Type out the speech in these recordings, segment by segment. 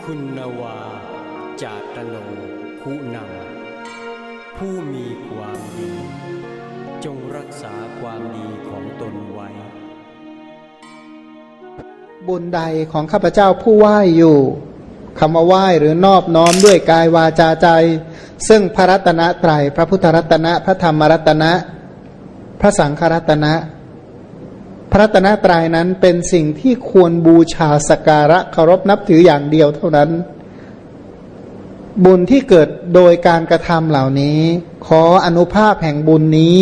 ຄຸນນະວາ ຈາດຕະໂນ ຜູ້ນຳ ຜູ້ມີຄວາມດີ ຈົ່ງຮັກສາຄວາມດີຂອງຕົນໄວ້. ບຸນໃດຂອງຂ້າພະເຈົ້າຜູ້ໄຫວ້ຢູ່ ຄຳວ່າໄຫວ້ ຫຼື ນອບນ້ອມດ້ວຍກາຍ ວາຈາ ໃຈ ເຊິ່ງພະລັດຕະນະໄຕຣ ພະພຸດທະລັດຕະນະ ພະທຳມະລັດຕະນະ ພະສັງຄະລັດຕະນະ ພະລັດຕະນະໄຕຣນັ້ນເປັນສິ່ງທີ່ຄວນບູຊາສັກກາລະເຄົາລົບນັບຖືຢ່າງດຽວເທົ່ານັ້ນ. ບຸນທີ່ເກີດໂດຍການກະທຳເຫຼົ່ານີ້ ຂໍອະນຸພາບແຫ່ງບຸນນີ້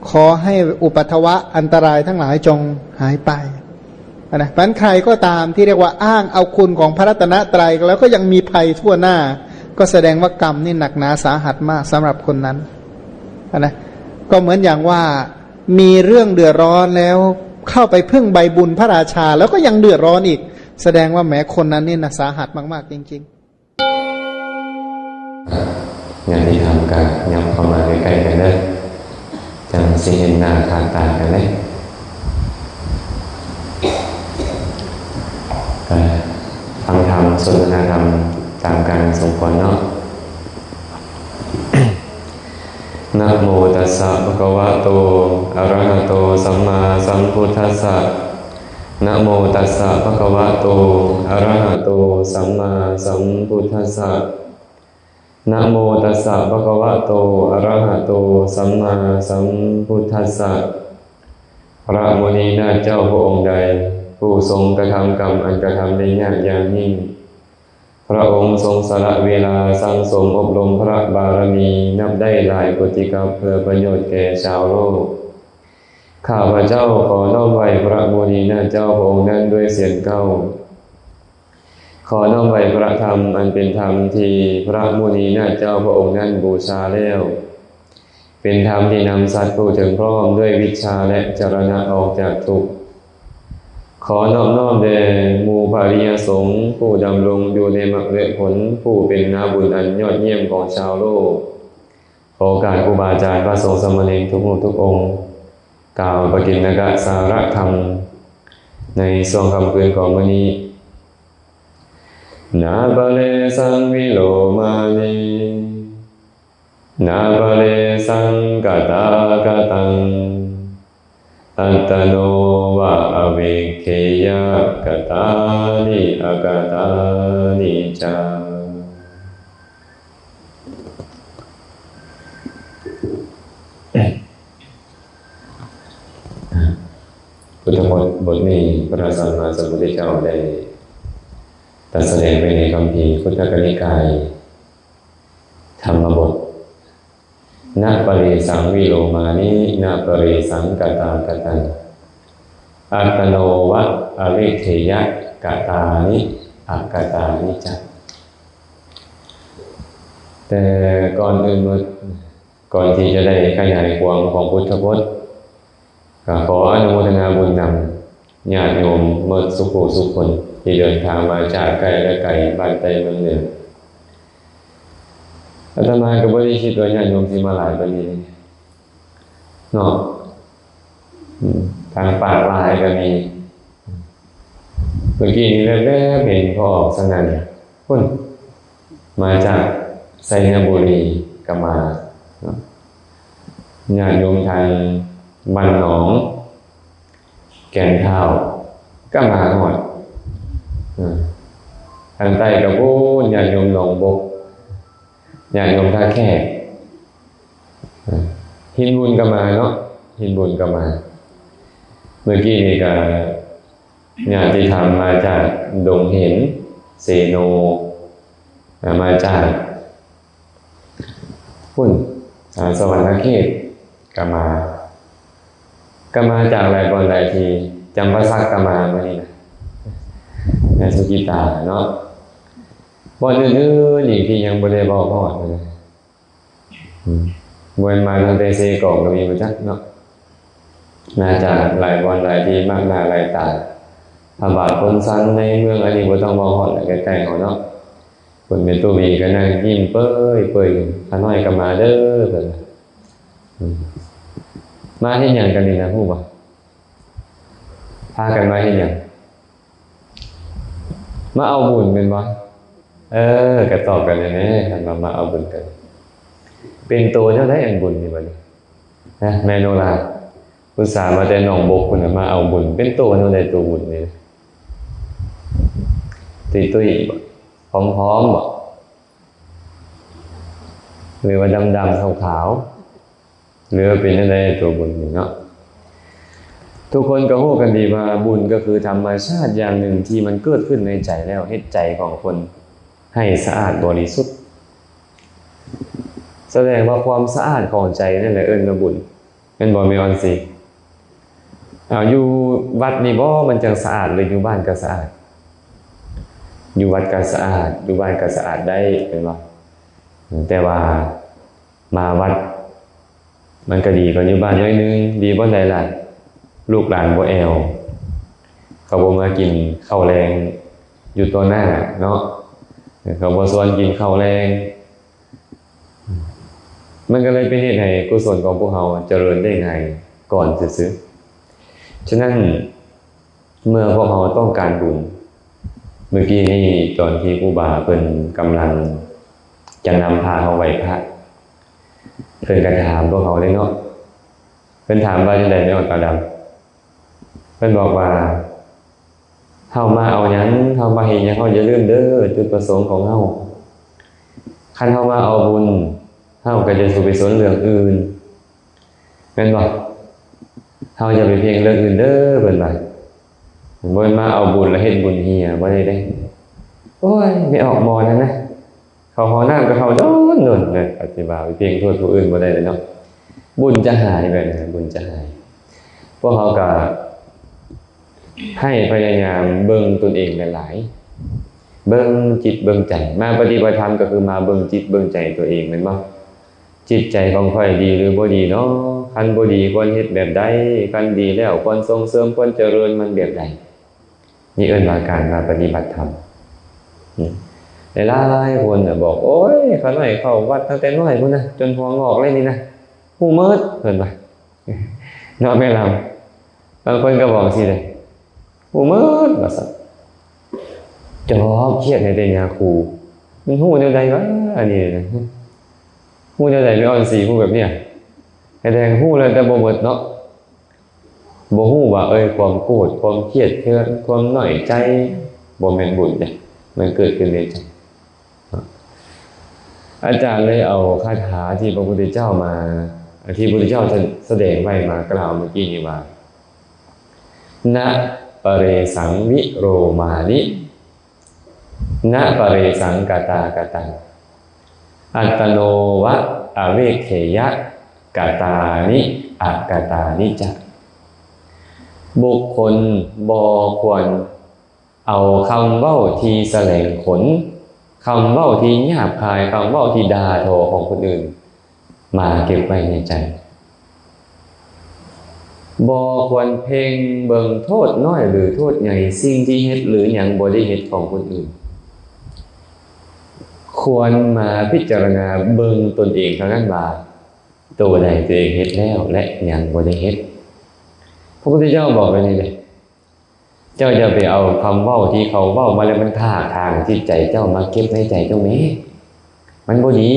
ຂໍໃຫ້ອຸປັດທະວະອັນຕະລາຍທັງຫຼາຍຈົ່ງຫາຍໄປ. ນະ ມັນໃຄກໍຕາມທີ່ເອີ້ນວ່າອ້າງເອົາຄຸນຂອງພະລັດຕະນະໄຕຣ ແລ້ວກໍຍັງມີໄພທົ່ວໜ້າ ກໍສະແດງວ່າກຳນີ້ໜັກໜາສາຫັດມາກສຳລັບຄົນນັ້ນ. ນະ ກໍເໝືອນຢ່າງວ່າມີເລື່ອງເດືອດຮ້ອນແລ້ວ ເຂົ້າໄປເພິ່ງໃບບຸນພະລາຊາ ແລ້ວກໍຍັງເດືອດຮ້ອນອີກ ສະແດງວ່າແໝຄົນນັ້ນນີ້ນະສາຫັດມາກໆ ຈິງໆ. ຍາດຕິທຳກໍຫຍັບເຂົ້າມາໃກ້ໆ ກັນເດີ ຈັ່ງຊິເຫັນໜ້າຄ່າຕາກັນເດ້. ກໍຟັງທຳ ສົນທະນາທຳຕາມການສົມຄວນເນາະ. ນະໂມຕັດສະ ພະຄະວະໂຕ ອະຣະຫະໂຕ ສຳມາສຳພຸດທັດສະ. ນະໂມຕັດສະ ພະຄະວະໂຕ ອະຣະຫະໂຕ ສຳມາສຳພຸດທັດສະ. ນະໂມຕັດສະ ພະຄະວະໂຕ ອະຣະຫະໂຕ ສຳມາສຳພຸດທັດສະ. ພະມຸນີນາດເຈົ້າພະອົງໃດ ຜູ້ຊົງກະທຳກຳອັນກະທຳໄດ້ຍາກຢ່າງຍິ່ງ, ພະອົງຊົງສະຫຼະເວລາສັ່ງສົມອົບຮົມພະບາລະມີນັບໄດ້ຫຼາຍໂກຕິກັບ ເພື່ອປະໂຫຍດແກ່ຊາວໂລກ. ຂ້າພະເຈົ້າຂໍນ້ອມໄຫວ້ພະມຸນີນາດເຈົ້າພະອົງນັ້ນດ້ວຍສຽງເກົ້າ. ຂໍນ້ອມໄຫວ້ພະທຳອັນເປັນທຳທີ່ພະມຸນີນາດເຈົ້າພະອົງນັ້ນບູຊາແລ້ວ, ເປັນທຳທີ່ນຳສັດຜູ້ເຖິງພ້ອມດ້ວຍວິດຊາ ແລະ ຈະລະນະອອກຈາກທຸກ. ຂໍນອບນ້ອມແດ່ໝູ່ພະອະລິຍະສົງ ຜູ້ດຳລົງຢູ່ໃນມັກ ແລະ ຜົນ, ຜູ້ເປັນນາບຸນອັນຍອດຢ້ຽມຂອງຊາວໂລກ. ຂໍໂອກາດຄູບາອາຈານ ພະສົງສາມະເນນທຸກຮູບທຸກອົງ ກ່າວປະກິນນະກະສາລະທຳໃນຊ່ວງຄ່ຳຄືນຂອງມື້ນີ້. ນາປະເລສັງວິໂລມານິ ນາປະເລສັງກະຕາຄະຕັງ ອັດຕະໂນວາອະວິກຂະຍະ ກະຕານິອະກະຕານິຈາ. ພຸດທະພົດບົດນີ້ ພະສຳມາສຳພຸດທະເຈົ້າໄດ້ຕັດສະແດງໄວ້ໃນຄຳພີຄຸດທະກະນິກາຍ ທຳມະບົດ. ນະປະເລສັງວິໂລມານິ ນະປະເລສັງກະຕາຄະຕັງ ອັດຕະໂນວາອະວິກຂະຍະ ກະຕານິອະກະຕານິຈາ. ແຕ່ກ່ອນອື່ນໝົດ ກ່ອນທີ່ຈະໄດ້ຂະຫຍາຍຄວາມຂອງພຸດທະພົດ ກໍຂໍອະນຸໂມທະນາບຸນນຳ ຍາດໂຍມໝົດສູ່ຜູ້ສູ່ຄົນ ທີ່ເດີນທາງມາຈາກໃກ້ແລະໄກ ບ້ານໃຕ້ເມືອງເໜືອ. ອາດຕະມາກໍບໍ່ໄດ້ຄິດວ່າຍາດໂຍມຊິມາຫຼາຍປານນີ້ເນາະ. ອືມ ທາງປາກຫຼາຍກໍມີ. ເມື່ອກີ້ນີ້ແວບໆ ເຫັນພໍ່ອອກສະໜັ່ນ ພຸ້ນ ມາຈາກໄຊຍະບູລີກໍມາເນາະ. ຍາດໂຍມທາງບ້ານໜອງ ແກ່ນທ້າວກໍມາຮອດ. ເອີ ທາງໃຕ້ກໍພຸ້ນ ຍາດໂຍມໜອງບົກ ຍາດໂຍມທ່າແຂກ. ເອີ ຫີນບຸນກໍມາເນາະ ຫີນບຸນກໍມາ. ເມື່ອກີ້ນີ້ກໍ ຍາດຕິທຳມາຈາກດົງເຫັນ ເຊໂນ ມາຈາກພຸ້ນ ສະຫວັນນະເຂດກໍມາ ກໍມາຈາກຫຼາຍບ່ອນຫຼາຍທີ່. ຈຳປາສັກກໍມາມື້ນີ້ນະ ແມ່ສຸກິຕາເນາະ. ບ່ອນອື່ນໆອີກທີ່ຍັງບໍ່ໄດ້ເວົ້າຮອດນະ. ອືມ ບໍ່ແມ່ນມາຕັ້ງແຕ່ເຊກອງກໍມີບໍ່ຈັກເນາະ. ມາຈາກຫຼາຍບ່ອນຫຼາຍທີ່ ມາກໜ້າຫຼາຍຕາ. ພະບາດພົນຊັນໃນເມືອງ ອັນນີ້ບໍ່ຕ້ອງເວົ້າຮອດແຫຼະ ໃກ້ໆເຮົາເນາະ. ຄຸນແມ່ຕູ້ວີກໍນັ່ງຍິ້ມເປີຍໆຢູ່. ຂ້ານ້ອຍກໍມາເດີເພິ່ນ. ອືມ ມາເຮັດຫຍັງກັນນີ້ນະ ຮູ້ບໍ່? ພາກັນມາເຮັດຫຍັງ? ມາເອົາບຸນແມ່ນບໍ່? ເອີ ກໍຕອບກັນແນ່ໆ ຄັນວ່າມາເອົາບຸນກັນ ເປັນໂຕແນວໃດອັນບຸນນີ້ບັດນີ້? ນະ ແມ່ໂນລາ ອຸດສ່າມາແຕ່ໜອງບົກພຸ້ນນະ ມາເອົາບຸນ ເປັນໂຕແນວໃດໂຕບຸນນີ້? ຕຸ້ຍໆ ບໍ? ຜອມໆ ບໍ? ຫຼືວ່າດຳໆ ຂາວໆ ຫຼືວ່າເປັນຈັ່ງໃດຕົວບຸນນີ້ເນາະ? ທຸກຄົນກໍຮູ້ກັນດີວ່າບຸນກໍຄືທຳມະຊາດຢ່າງໜຶ່ງທີ່ມັນເກີດຂຶ້ນໃນໃຈແລ້ວ ເຮັດໃຈຂອງຄົນໃຫ້ສະອາດບໍລິສຸດ. ສະແດງວ່າຄວາມສະອາດຂອງໃຈນັ້ນແຫຼະເອີ້ນວ່າບຸນ. ແມ່ນບໍ່ແມ່ອອນຊີ? ເອົາ ຢູ່ວັດນີ້ບໍ່ມັນຈັ່ງສະອາດ ຫຼືຢູ່ບ້ານກໍສະອາດ? ຢູ່ວັດກໍສະອາດ ຢູ່ບ້ານກໍສະອາດໄດ້ ແມ່ນບໍ່? ແຕ່ວ່າມາວັດມັນກໍດີກວ່າຢູ່ບ້ານໜ້ອຍໜຶ່ງ. ດີບ່ອນໃດລະ? ລູກຫຼານບໍ່ແອວ ເຂົາບໍ່ມາກິນເຂົ້າແລງຢູ່ຕໍ່ໜ້າເນາະ ເຂົາບໍ່ຊວນກິນເຂົ້າແລງ. ມັນກໍເລີຍເປັນເຫດໃຫ້ກຸສົນຂອງພວກເຮົາຈະເລີນໄດ້ງ່າຍກ່ອນຊື່ໆ. ສະນັ້ນ ເມື່ອພວກເຮົາຕ້ອງການບຸນ ມື້ກີ້ນີ້ຕອນທີ່ຄູບາເພິ່ນກຳລັງຈະນຳພາເຮົາໄຫວ້ພະ ເພິ່ນກໍຖາມພວກເຮົາເລີຍເນາະ. ເພິ່ນຖາມວ່າຈັ່ງໃດແມ່ອອນຕາດຳ? ເພິ່ນບອກວ່າ ເຮົາມາເອົາຫຍັງ ເຮົາມາເຮັດຫຍັງ ເຮົາຢ່າລືມເດີຈຸດປະສົງຂອງເຮົາ. ຄັນເຮົາມາເອົາບຸນ ເຮົາກໍຈະສຸໄປສົນເລື່ອງອື່ນ ແມ່ນບໍ່? ເຮົາຢ່າໄປເພງເລື່ອງອື່ນເດີ ເພິ່ນວ່າ. ບໍ່ແມ່ນມາເອົາບຸນແລ້ວເຮັດບຸນເຮຍ ບໍ່ໄດ້ເດ້. ໂອ້ຍ ແມ່ອອກໝໍນັ້ນນະ ເຂົ້າຫ້ອງນ້ຳກໍເຂົ້າດົນໆ ນະ ກໍຊິວ່າໄປເພງໂທດຜູ້ອື່ນບໍ່ໄດ້ເດ້ເນາະ. ບຸນຈະຫາຍແບບນັ້ນ ບຸນຈະຫາຍ. ພວກເຮົາກໍໃຫ້ພະຍາຍາມເບິ່ງຕົນເອງຫຼາຍໆ ເບິ່ງຈິດເບິ່ງໃຈ. ມາປະຕິບັດທຳກໍຄືມາເບິ່ງຈິດເບິ່ງໃຈຕົວເອງ ແມ່ນບໍ່? ຈິດໃຈຂອງຂ້ອຍດີຫຼືບໍ່ດີເນາະ? ຄັນບໍ່ດີຄວນເຮັດແບບໃດ? ຄັນດີແລ້ວຄວນສົ່ງເສີມ ຄວນຈະເລີນມັນແບບໃດ? ນີ້ເອີ້ນວ່າການມາປະຕິບັດທຳ. ຫຼາຍໆຄົນນະບອກ ໂອ້ຍ ຂ້ານ້ອຍເຂົ້າວັດຕັ້ງແຕ່ນ້ອຍພຸ້ນນະ ຈົນຫົວງອກເລີຍນີ້ນະ ຮູ້ໝົດ ເພິ່ນວ່າເນາະ ແມ່ລຳ. ບາງຄົນກໍບອກຈັ່ງຊີ້ເດ້ ຮູ້ໝົດວ່າຊັ້ນ. ຈອບຄຽດໃຫ້ແຕ່ຍາຄູ ມັນຮູ້ແນວໃດວະ ອັນນີ້ນະ? ຮູ້ແນວໃດ ແມ່ອອນສີ ຮູ້ແບບເນີ້ຍ? ແສດງຮູ້ແລ້ວແຕ່ບໍ່ໝົດເນາະ. ບໍ່ຮູ້ວ່າ ເອີຍ ຄວາມໂກດ ຄວາມຄຽດເຄືອງ ຄວາມນ້ອຍໃຈ ບໍ່ແມ່ນບຸນເດ້ ມັນເກີດຂຶ້ນໃນໃຈ. ອາຈານເລີຍເອົາຄາຖາທີ່ພະພຸດທະເຈົ້າມາ ທີ່ພະພຸດທະເຈົ້າສະແດງໄວ້ມາກ່າວເມື່ອກີ້ນີ້ວ່າ ນະປະເຣສັງວິໂລມານິ ນະປະເຣສັງກະຕາກະຕັງ ອັດຕະໂນວະອະເວກເຂຍະ ກະຕານິອະກະຕານິຈະ. ບຸກຄົນບໍ່ຄວນເອົາຄຳເວົ້າທີ່ສະແຫຼງຂົນ, ຄຳເວົ້າທີ່ຫຍາບຄາຍ, ຄຳເວົ້າທີ່ດ່າທໍຂອງຄົນອື່ນ ມາເກັບໄວ້ໃນໃຈ. ບໍ່ຄວນເພັ່ງເບິ່ງໂທດນ້ອຍ ຫຼື ໂທດໃຫຍ່, ສິ່ງທີ່ເຮັດ ຫຼື ຫຍັງບໍ່ໄດ້ເຮັດຂອງຄົນອື່ນ. ຄວນມາພິຈາລະນາເບິ່ງຕົນເອງເທົ່ານັ້ນວ່າ ໂຕໃດຕົວເອງເຮັດແລ້ວ ແລະ ຍັງບໍ່ໄດ້ເຮັດ. ພະພຸດທະເຈົ້າບອກໄວ້ນີ້ເດ້. ເຈົ້າຢ່າໄປເອົາຄຳເວົ້າທີ່ເຂົາເວົ້າມາແລ້ວມັນຖາກຖາງຈິດໃຈເຈົ້າມາເກັບໃນໃຈເຈົ້າແມ້. ມັນບໍ່ດີ.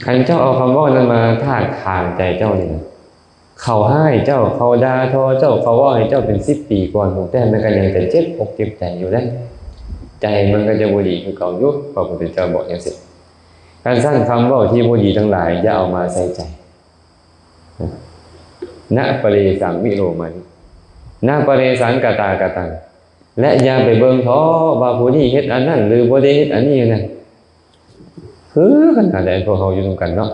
ຄັນເຈົ້າເອົາຄຳເວົ້ານັ້ນມາຖາກຖາງໃຈເຈົ້ານີ້ນະ, ເຂົາຮ້າຍເຈົ້າ, ເຂົາດ່າທໍເຈົ້າ, ເຂົາເວົ້າໃຫ້ເຈົ້າເປັນສິບປີກ່ອນພຸ້ນ, ແຕ່ມັນກໍຍັງຈະເຈັບອົກເຈັບໃຈຢູ່ເດ້. ໃຈມັນກໍຈະບໍ່ດີຄືເກົ່າຢູ່, ພະພຸດທະເຈົ້າບອກຈັ່ງຊີ້. ຄັນຊັ້ນຄຳເວົ້າທີ່ບໍ່ດີທັງຫຼາຍຢ່າເອົາມາໃສ່ໃຈ. ນະປະເຣສັງວິໂລມານິ ນະປະເຣສັງກະຕາກະຕັງ ແລະ ຢ່າໄປເບິ່ງເທາະວ່າຜູ້ນີ້ເຮັດອັນນັ້ນ ຫຼື ບໍ່ໄດ້ເຮັດອັນນີ້ນະ. ຄືຂະໜາດໃດພວກເຮົາຢູ່ນຳກັນເນາະ,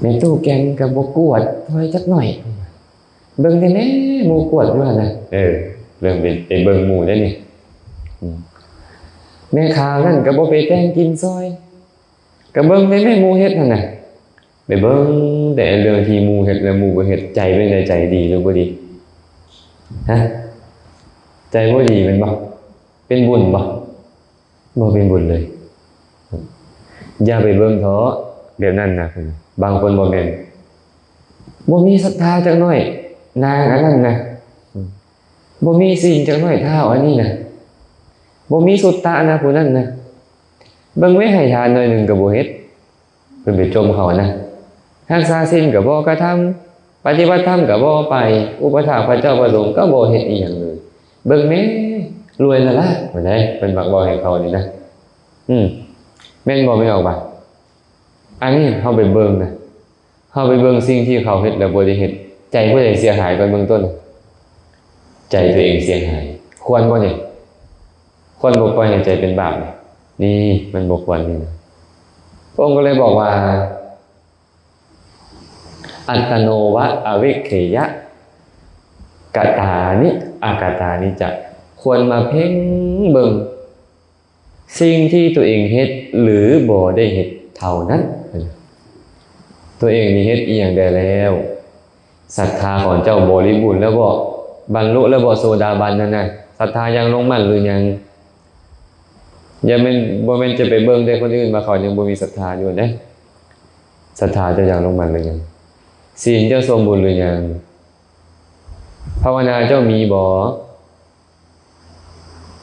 ແມ່ຕູ້ແກ່ນກໍບໍ່ກວດຊ່ອຍຈັກໜ້ອຍ, ເບິ່ງແດ່ແມ້ ໝູ່ກວດຢູ່ຫັ້ນນະ. ເອີ ເລື່ອງໄປ ໄປເບິ່ງໝູ່ເດ້ນີ້. ອືມ ແມ່ຄ້ານັ້ນກໍບໍ່ໄປແຕ່ງກິນຊ່ອຍ, ກໍເບິ່ງແດ່ແມ້ ໝູ່ເຮັດຫັ້ນນະ. ໄປເບິ່ງແຕ່ເລື່ອງທີ່ໝູ່ເຮັດ ແລະ ໝູ່ບໍ່ເຮັດ, ໃຈເປັນໃດ? ໃຈດີຫຼືບໍ່ດີ? ຮະ? ໃຈບໍ່ດີແມ່ນບໍ່? ເປັນບຸນບໍ່? ບໍ່ເປັນບຸນເລີຍ. ຢ່າໄປເບິ່ງເທາະແບບນັ້ນນະ. ບາງຄົນບໍ່ແມ່ນ ບໍ່ມີສັດທາຈັກໜ້ອຍ, ນາງອັນນັ້ນນະ ບໍ່ມີສິນຈັກໜ້ອຍ, ທ້າວອັນນີ້ນະ ບໍ່ມີສຸດຕະນະຜູ້ນັ້ນນະ. ເບິ່ງແມ້ ໃຫ້ທານໜ້ອຍໜຶ່ງກໍບໍ່ເຮັດ, ເພິ່ນໄປຈົ່ມເຂົານະ. ຮັກສາສິນກໍບໍ່ກະທຳ, ປະຕິບັດທຳກໍບໍ່ໄປ, ອຸປະຖາກພະເຈົ້າພະສົງກໍບໍ່ເຮັດອີ່ຫຍັງເລີຍ. ເບິ່ງແມ້ ລວຍລະລາດ ເພິ່ນໄດ໋ ເພິ່ນມັກເວົ້າໃຫ້ເຂົານີ້ນະ. ອືມ ແມ່ນບໍ່ ແມ່ນອອກວ່າ ອັນນີ້ເຮົາໄປເບິ່ງນະ, ເຮົາໄປເບິ່ງສິ່ງທີ່ເຂົາເຮັດແລ້ວບໍ່ໄດ້ເຮັດ, ໃຈຜູ້ໃດເສຍຫາຍກ່ອນເບື້ອງຕົ້ນ? ໃຈຕົວເອງເສຍຫາຍ. ຄວນບໍ່ນີ້? ຄວນບໍ່ປ່ອຍໃຫ້ໃຈເປັນບາບນີ້? ນີ້ມັນບໍ່ຄວນນີ້ນະ. ພະອົງກໍເລີຍບອກວ່າ ອັດຕະໂນວະອະວິເຄຍະ ກະຕານິ ອະກະຕານິຈະ. ຄວນມາເພັ່ງເບິ່ງ ສິ່ງທີ່ຕົວເອງເຮັດ ຫຼື ບໍ່ໄດ້ເຮັດເທົ່ານັ້ນ. ຕົວເອງນີ້ເຮັດອີ່ຫຍັງໄດ້ແລ້ວ? ສັດທາຂອງເຈົ້າບໍລິບູນແລ້ວບໍ່? ບັນລຸແລ້ວບໍ່? ໂສດາບັນນັ້ນນະ ສັດທາຢ່າງລົງໝັ້ນຫຼືຍັງ? ຢ່າແມ່ນ ບໍ່ແມ່ນຈະໄປເບິ່ງແຕ່ຄົນອື່ນວ່າເຂົາຍັງບໍ່ມີສັດທາຢູ່ເດ້. ສັດທາເຈົ້າຢ່າງລົງໝັ້ນຫຼືຍັງ? ສີນເຈົ້າສົມບູນຫຼືຍັງ? ພາວະນາເຈົ້າມີບໍ່?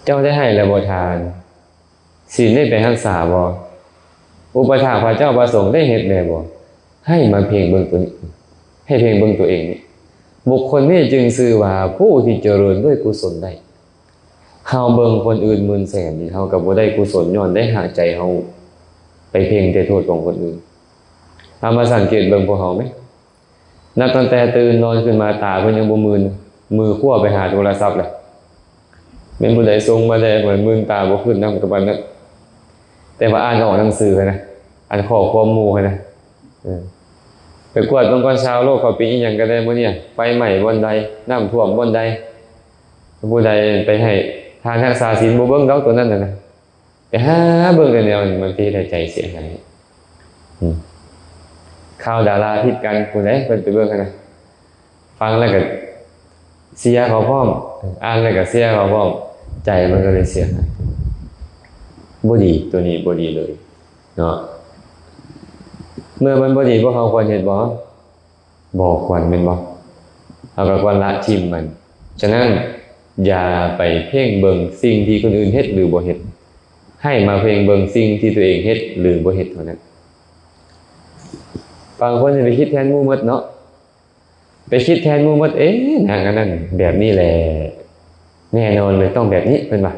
ເຈົ້າໄດ້ໃຫ້ແລ້ວບໍ່ທານ? ສິນໄດ້ໄປຮັກສາບໍ່? ອຸປະຖາກພະເຈົ້າພະສົງໄດ້ເຮັດແລ້ວບໍ່? ໃຫ້ມາເພັ່ງເບິ່ງຕົວນີ້, ໃຫ້ເພັ່ງເບິ່ງຕົວເອງນີ້. ບຸກຄົນນີ້ຈຶ່ງຊື່ວ່າຜູ້ທີ່ຈະເລີນດ້ວຍກຸສົນໄດ້. ເຮົາເບິ່ງຄົນອື່ນໝື່ນແສນນີ້ ເຮົາກໍບໍ່ໄດ້ກຸສົນ ຍ້ອນໄດ້ຫາກໃຈເຮົາໄປເພັ່ງແຕ່ໂທດຂອງຄົນອື່ນ. ເຮົາມາສັງເກດເບິ່ງພວກເຮົາແມ. ນັບຕັ້ງແຕ່ຕື່ນນອນຂຶ້ນມາ ຕາເພິ່ນຍັງບໍ່ມື່ນ, ມືຂວ້າໄປຫາໂທລະສັບແລ້ວ. ແມ່ນຜູ້ໃດສົ່ງມາແດ່ ເພິ່ນມື່ນຕາບໍ່ຂຶ້ນນຳກັບປານນັ້ນ. ແຕ່ວ່າອ່ານອອກໜັງສືຫັ້ນນະ, ອ່ານຂໍ້ຄວາມໝູ່ຫັ້ນນະ. ເອີ ໄປກວດເບິ່ງກ່ອນ ຊາວໂລກເຂົາເປັນອີ່ຫຍັງກັນແດ່ມື້ນີ້, ໄຟໄໝ້ບ່ອນໃດ, ນ້ຳຖ້ວມບ່ອນໃດ, ຜູ້ໃດໄປໃຫ້ທານຮັກສາສິນ ບໍ່ເບິ່ງດອກຕົວນັ້ນນະ. ໄປຫາເບິ່ງແຕ່ແນວນີ້ ມັນຊິເຮັດໃຫ້ໃຈເສຍຫາຍ. ອືມ ຂ່າວດາລາຜິດກັນ ຜູ້ໃດເພິ່ນໄປເບິ່ງຫັ້ນນະ, ຟັງແລ້ວກໍເຊຍເຂົາພ້ອມ, ອ່ານແລ້ວກໍເຊຍເຂົາພ້ອມ, ໃຈມັນກໍເລີຍເສຍຫາຍ. ບໍ່ດີ, ຕົວນີ້ບໍ່ດີເລີຍເນາະ. ເມື່ອມັນບໍ່ດີ ພວກເຮົາຄວນເຮັດບໍ່? ບໍ່ຄວນແມ່ນບໍ່? ເຮົາກໍຄວນລະຖິ້ມມັນ. ສະນັ້ນ ຢ່າໄປເພັ່ງເບິ່ງສິ່ງທີ່ຄົນອື່ນເຮັດ ຫຼື ບໍ່ເຮັດ, ໃຫ້ມາເພັ່ງເບິ່ງສິ່ງທີ່ຕົວເອງເຮັດ ຫຼື ບໍ່ເຮັດເທົ່ານັ້ນ. ບາງຄົນຊິໄປຄິດແທນໝູ່ໝົດເນາະ, ໄປຄິດແທນໝູ່ໝົດ, ເອະ ນາງອັນນັ້ນແບບນີ້ແຫຼະ, ແນ່ນອນເລີຍ ຕ້ອງແບບນີ້ ເພິ່ນວ່າ.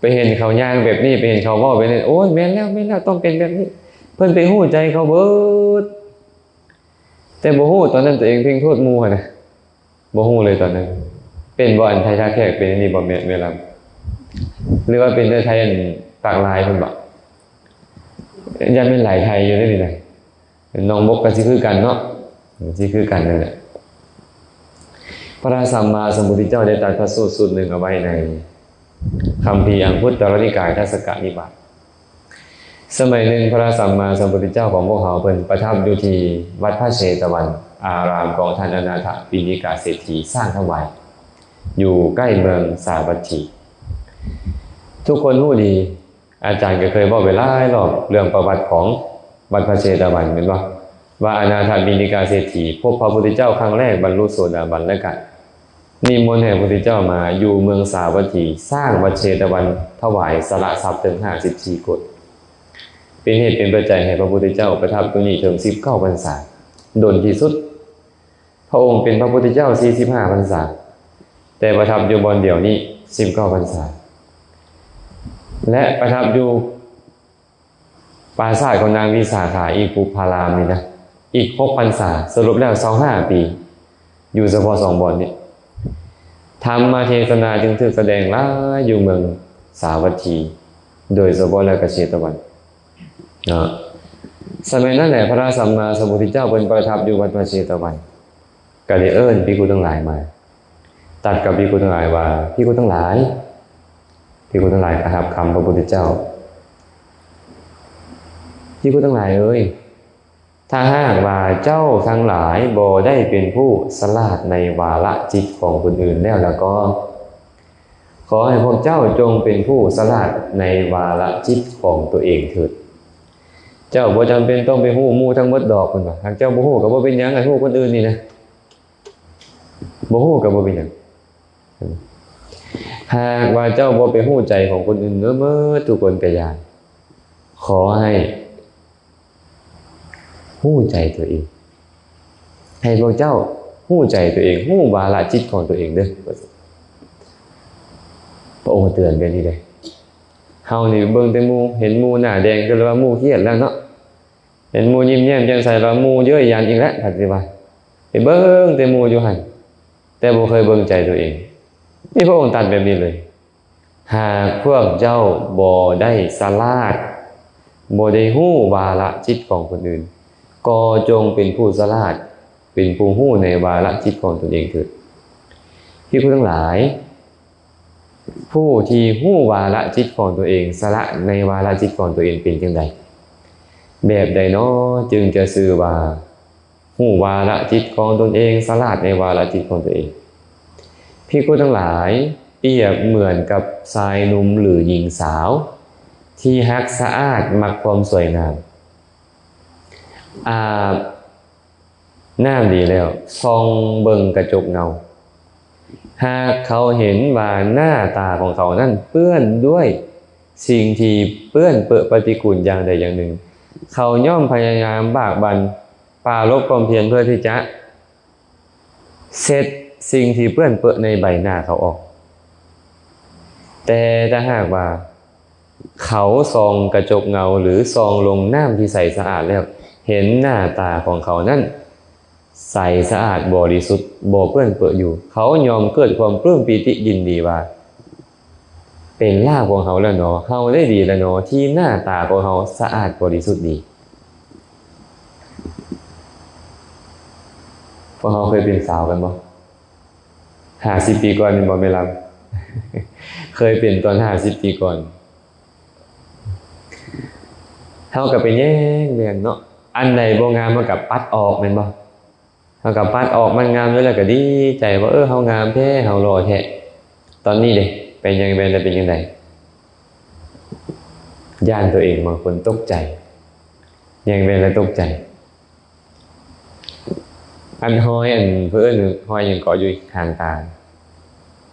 ໄປເຫັນເຂົາຍ່າງແບບນີ້, ໄປເຫັນເຂົາເວົ້າແບບນັ້ນ, ໂອ້ຍ ແມ່ນແລ້ວ, ແມ່ນແລ້ວ, ຕ້ອງເປັນແບບນີ້. ເພິ່ນໄປຮູ້ໃຈເຂົາເບິດ. ແຕ່ບໍ່ຮູ້ຕອນນັ້ນຕົວເອງເພັ່ງໂທດໝູ່ຫັ້ນນະ, ບໍ່ຮູ້ເລີຍຕອນນັ້ນ. ເປັນບໍ່ ອັນໄທທ່າແຂກເປັນອັນນີ້ບໍ່ ແມ່ນເວລາ ຫຼືວ່າເປັນແຕ່ໄທອັນປາກລາຍເພິ່ນບໍ່? ຢ້ານແມ່ນຫຼາຍໄທຢູ່ເດ້ນີ້ນະ. ໜອງບົກກໍຊິຄືກັນເນາະ, ຊິຄືກັນນັ້ນແຫຼະ. ພະສຳມາສຳພຸດທະເຈົ້າໄດ້ຕັດພະສູດສູດໜຶ່ງເອົາໄວ້ໃນຄຳພີອັງຄຸດຕະລະນິກາຍ ທັດສະກະນິບາດ. ສະໄໝໜຶ່ງ ພະສຳມາສຳພຸດທະເຈົ້າຂອງພວກເຮົາ ເພິ່ນປະທັບຢູ່ທີ່ວັດພະເຊຕະວັນອາຣາມຂອງທ່ານອະນາຖະປິນນິກາເສດຖີ ສ້າງຖວາຍຢູ່ໃກ້ເມືອງສາວັດຖີ. ທຸກຄົນຮູ້ດີ, ອາຈານກໍເຄີຍເວົ້າໄປຫຼາຍລອບເລື່ອງປະຫວັດຂອງວັດພະເຊຕະວັນ ແມ່ນບໍ່? ວ່າອະນາຖະປິນນິກາເສດຖີພົບພະພຸດທະເຈົ້າຄັ້ງແລກ ບັນລຸໂສດາບັນ ແລ້ວກະນິມົນໃຫ້ພະພຸດທະເຈົ້າມາຢູ່ເມືອງສາວັດຖີ ສ້າງວັດເຊຕະວັນ ຖວາຍສະຫຼະຊັບເຖິງຫ້າສິບສີ່ໂກດ, ເປັນເຫດເປັນປັດໄຈໃຫ້ພະພຸດທະເຈົ້າປະທັບຢູ່ນີ້ເຖິງສິບເກົ້າພັນສາ. ດົນທີ່ສຸດ ພະອົງເປັນພະພຸດທະເຈົ້າສີ່ສິບຫ້າພັນສາ, ແຕ່ປະທັບຢູ່ບ່ອນດຽວນີ້ສິບເກົ້າພັນສາ ແລະ ປະທັບຢູ່ປາສາດຂອງນາງວິສາຂາອີກປຸພາລາມນີ້ນະ ອີກຫົກພັນສາ, ສະຫຼຸບແລ້ວຊາວຫ້າປີ ຢູ່ສະເພາະສອງບ່ອນນີ້. ທຳມະເທສະນາຈຶ່ງຖືກສະແດງຫຼາຍຢູ່ເມືອງສາວັດຖີ, ໂດຍສະເພາະແລ້ວກະເຊຕະວັນເນາະ. ສະໄໝນັ້ນແຫຼະ ພະສຳມາສຳພຸດທະເຈົ້າເພິ່ນປະທັບຢູ່ວັດພະເຊຕະວັນ, ກໍໄດ້ເອີ້ນພິກຂຸທັງຫຼາຍມາ, ຕັດກັບພິກຂຸທັງຫຼາຍວ່າ, ພິກຂຸທັງຫຼາຍ, ພິກຂຸທັງຫຼາຍ ກະຮັບຄຳພະພຸດທະເຈົ້າ. ພິກຂຸທັງຫຼາຍເອີຍ, ຖ້າຫາກວ່າເຈົ້າທັງຫຼາຍບໍ່ໄດ້ເປັນຜູ້ສະຫຼາດໃນວາລະຈິດຂອງຄົນອື່ນແລ້ວລະກໍ, ຂໍໃຫ້ພວກເຈົ້າຈົ່ງເປັນຜູ້ສະຫຼາດໃນວາລະຈິດຂອງຕົວເອງເຖີດ. ເຈົ້າບໍ່ຈຳເປັນຕ້ອງໄປຮູ້ໝູ່ທັງໝົດດອກ, ເພິ່ນວ່າ, ຫາກເຈົ້າບໍ່ຮູ້ກໍບໍ່ເປັນຫຍັງ, ໃຫ້ຮູ້ຄົນອື່ນນີ້ນະ, ບໍ່ຮູ້ກໍບໍ່ເປັນຫຍັງ. ຫາກວ່າເຈົ້າບໍ່ໄປຮູ້ໃຈຂອງຄົນອື່ນເໝິດທຸກຄົນກໍຢ່າ, ຂໍໃຫ້ຮູ້ໃຈຕົວເອງ, ໃຫ້ພວກເຈົ້າຮູ້ໃຈຕົວເອງ, ຮູ້ວາລະຈິດຂອງຕົວເອງເດີ້. ພະອົງເຕືອນແບບນີ້ເດ້. ເຮົານີ້ເບິ່ງແຕ່ໝູ່, ເຫັນໝູ່ໜ້າແດງ ກໍເລີຍວ່າໝູ່ຄຽດແລ້ວເນາະ, ເຫັນໝູ່ຍິ້ມແຍ້ມແຈ່ມໃສ ວ່າໝູ່ເຍີ້ຍຢັນອີກແລ້ວ, ປະຕິບັດ ໄປເບິ່ງແຕ່ໝູ່ຢູ່ຫັ້ນ ແຕ່ບໍ່ເຄີຍເບິ່ງໃຈຕົວເອງ. ນີ້ພະອົງຕັດແບບນີ້ເລີຍ, ຫາກພວກເຈົ້າບໍ່ໄດ້ສະຫຼາດ, ບໍ່ໄດ້ຮູ້ວາລະຈິດຂອງຄົນອື່ນ, ກໍຈົ່ງເປັນຜູ້ສະຫຼາດ, ເປັນຜູ້ຮູ້ໃນວາລະຈິດຂອງຕົນເອງເຖີດ. ພິກຂຸທັງຫຼາຍ, ຜູ້ທີ່ຮູ້ວາລະຈິດຂອງຕົວເອງ, ສະຫຼາດໃນວາລະຈິດຂອງຕົວເອງເປັນຈັ່ງໃດ? ແບບໃດນໍ ຈຶ່ງຈະຊື່ວ່າ ຮູ້ວາລະຈິດຂອງຕົນເອງ, ສະຫຼາດໃນວາລະຈິດຂອງຕົວເອງ. ພິກຂຸທັງຫຼາຍ, ປຽບເໝືອນກັບຊາຍໜຸ່ມ ຫຼື ຍິງສາວ ທີ່ຮັກສະອາດ, ມັກຄວາມສວຍງາມ, ອາບນ້ຳດີແລ້ວ, ສ່ອງເບິ່ງກະຈົກເງົາ. ຫາກເຂົາເຫັນວ່າໜ້າຕາຂອງເຂົານັ້ນເປື້ອນດ້ວຍສິ່ງທີ່ເປື້ອນເປິປະຕິກູນຢ່າງໃດຢ່າງໜຶ່ງ, ເຂົາຍ່ອມພະຍາຍາມບາກບັ່ນປາລົບຄວາມພຽນເພື່ອທີ່ຈະເຊັດສິ່ງທີ່ເປື້ອນເປິໃນໃບໜ້າເຂົາອອກ. ແຕ່ຖ້າຫາກວ່າເຂົາສ່ອງກະຈົກເງົາ ຫຼື ສ່ອງລົງນ້ຳທີ່ໃສສະອາດແລ້ວ, ເຫັນໜ້າຕາຂອງເຂົານັ້ນ ໃສສະອາດບໍລິສຸດ ບໍ່ເປື້ອນເປິຢູ່, ເຂົາຍ່ອມເກີດຄວາມປຶ້ມປີຕິຍິນດີວ່າ ເປັນລາບຂອງເຮົາແລ້ວເນາະ, ເຮົາໄດ້ດີແລ້ວເນາະ ທີ່ໜ້າຕາຂອງເຮົາສະອາດບໍລິສຸດດີ. ພວກເຮົາເຄີຍເປັນສາວກັນບໍ່? ຫ້າສິບປີກ່ອນແມ່ນບໍ່ແມ່ລຳ? ເຄີຍເປັນຕອນຫ້າສິບປີກ່ອນ. ເຮົາກໍໄປແຍງແບ່ງເນາະ, ອັນໃດບໍ່ງາມເຮົາກໍປັດອອກແມ່ນບໍ່? ເຮົາກໍປັດອອກ, ມັນງາມຢູ່ແລ້ວກໍດີໃຈວ່າ ເອີ ເຮົາງາມແທ້, ເຮົາຫຼໍ່ແທ້. ຕອນນີ້ເດ ໄປແຍງແບ່ງແລ້ວເປັນຈັ່ງໃດ? ຢ້ານຕົວເອງ, ບາງຄົນຕົກໃຈ, ແຍງແບ່ງແລ້ວຕົກໃຈ. ອັນຮອຍ ອັນເພິ່ນເອີ້ນຮອຍຫຍັງເກາະຢູ່ຫາງຕາ?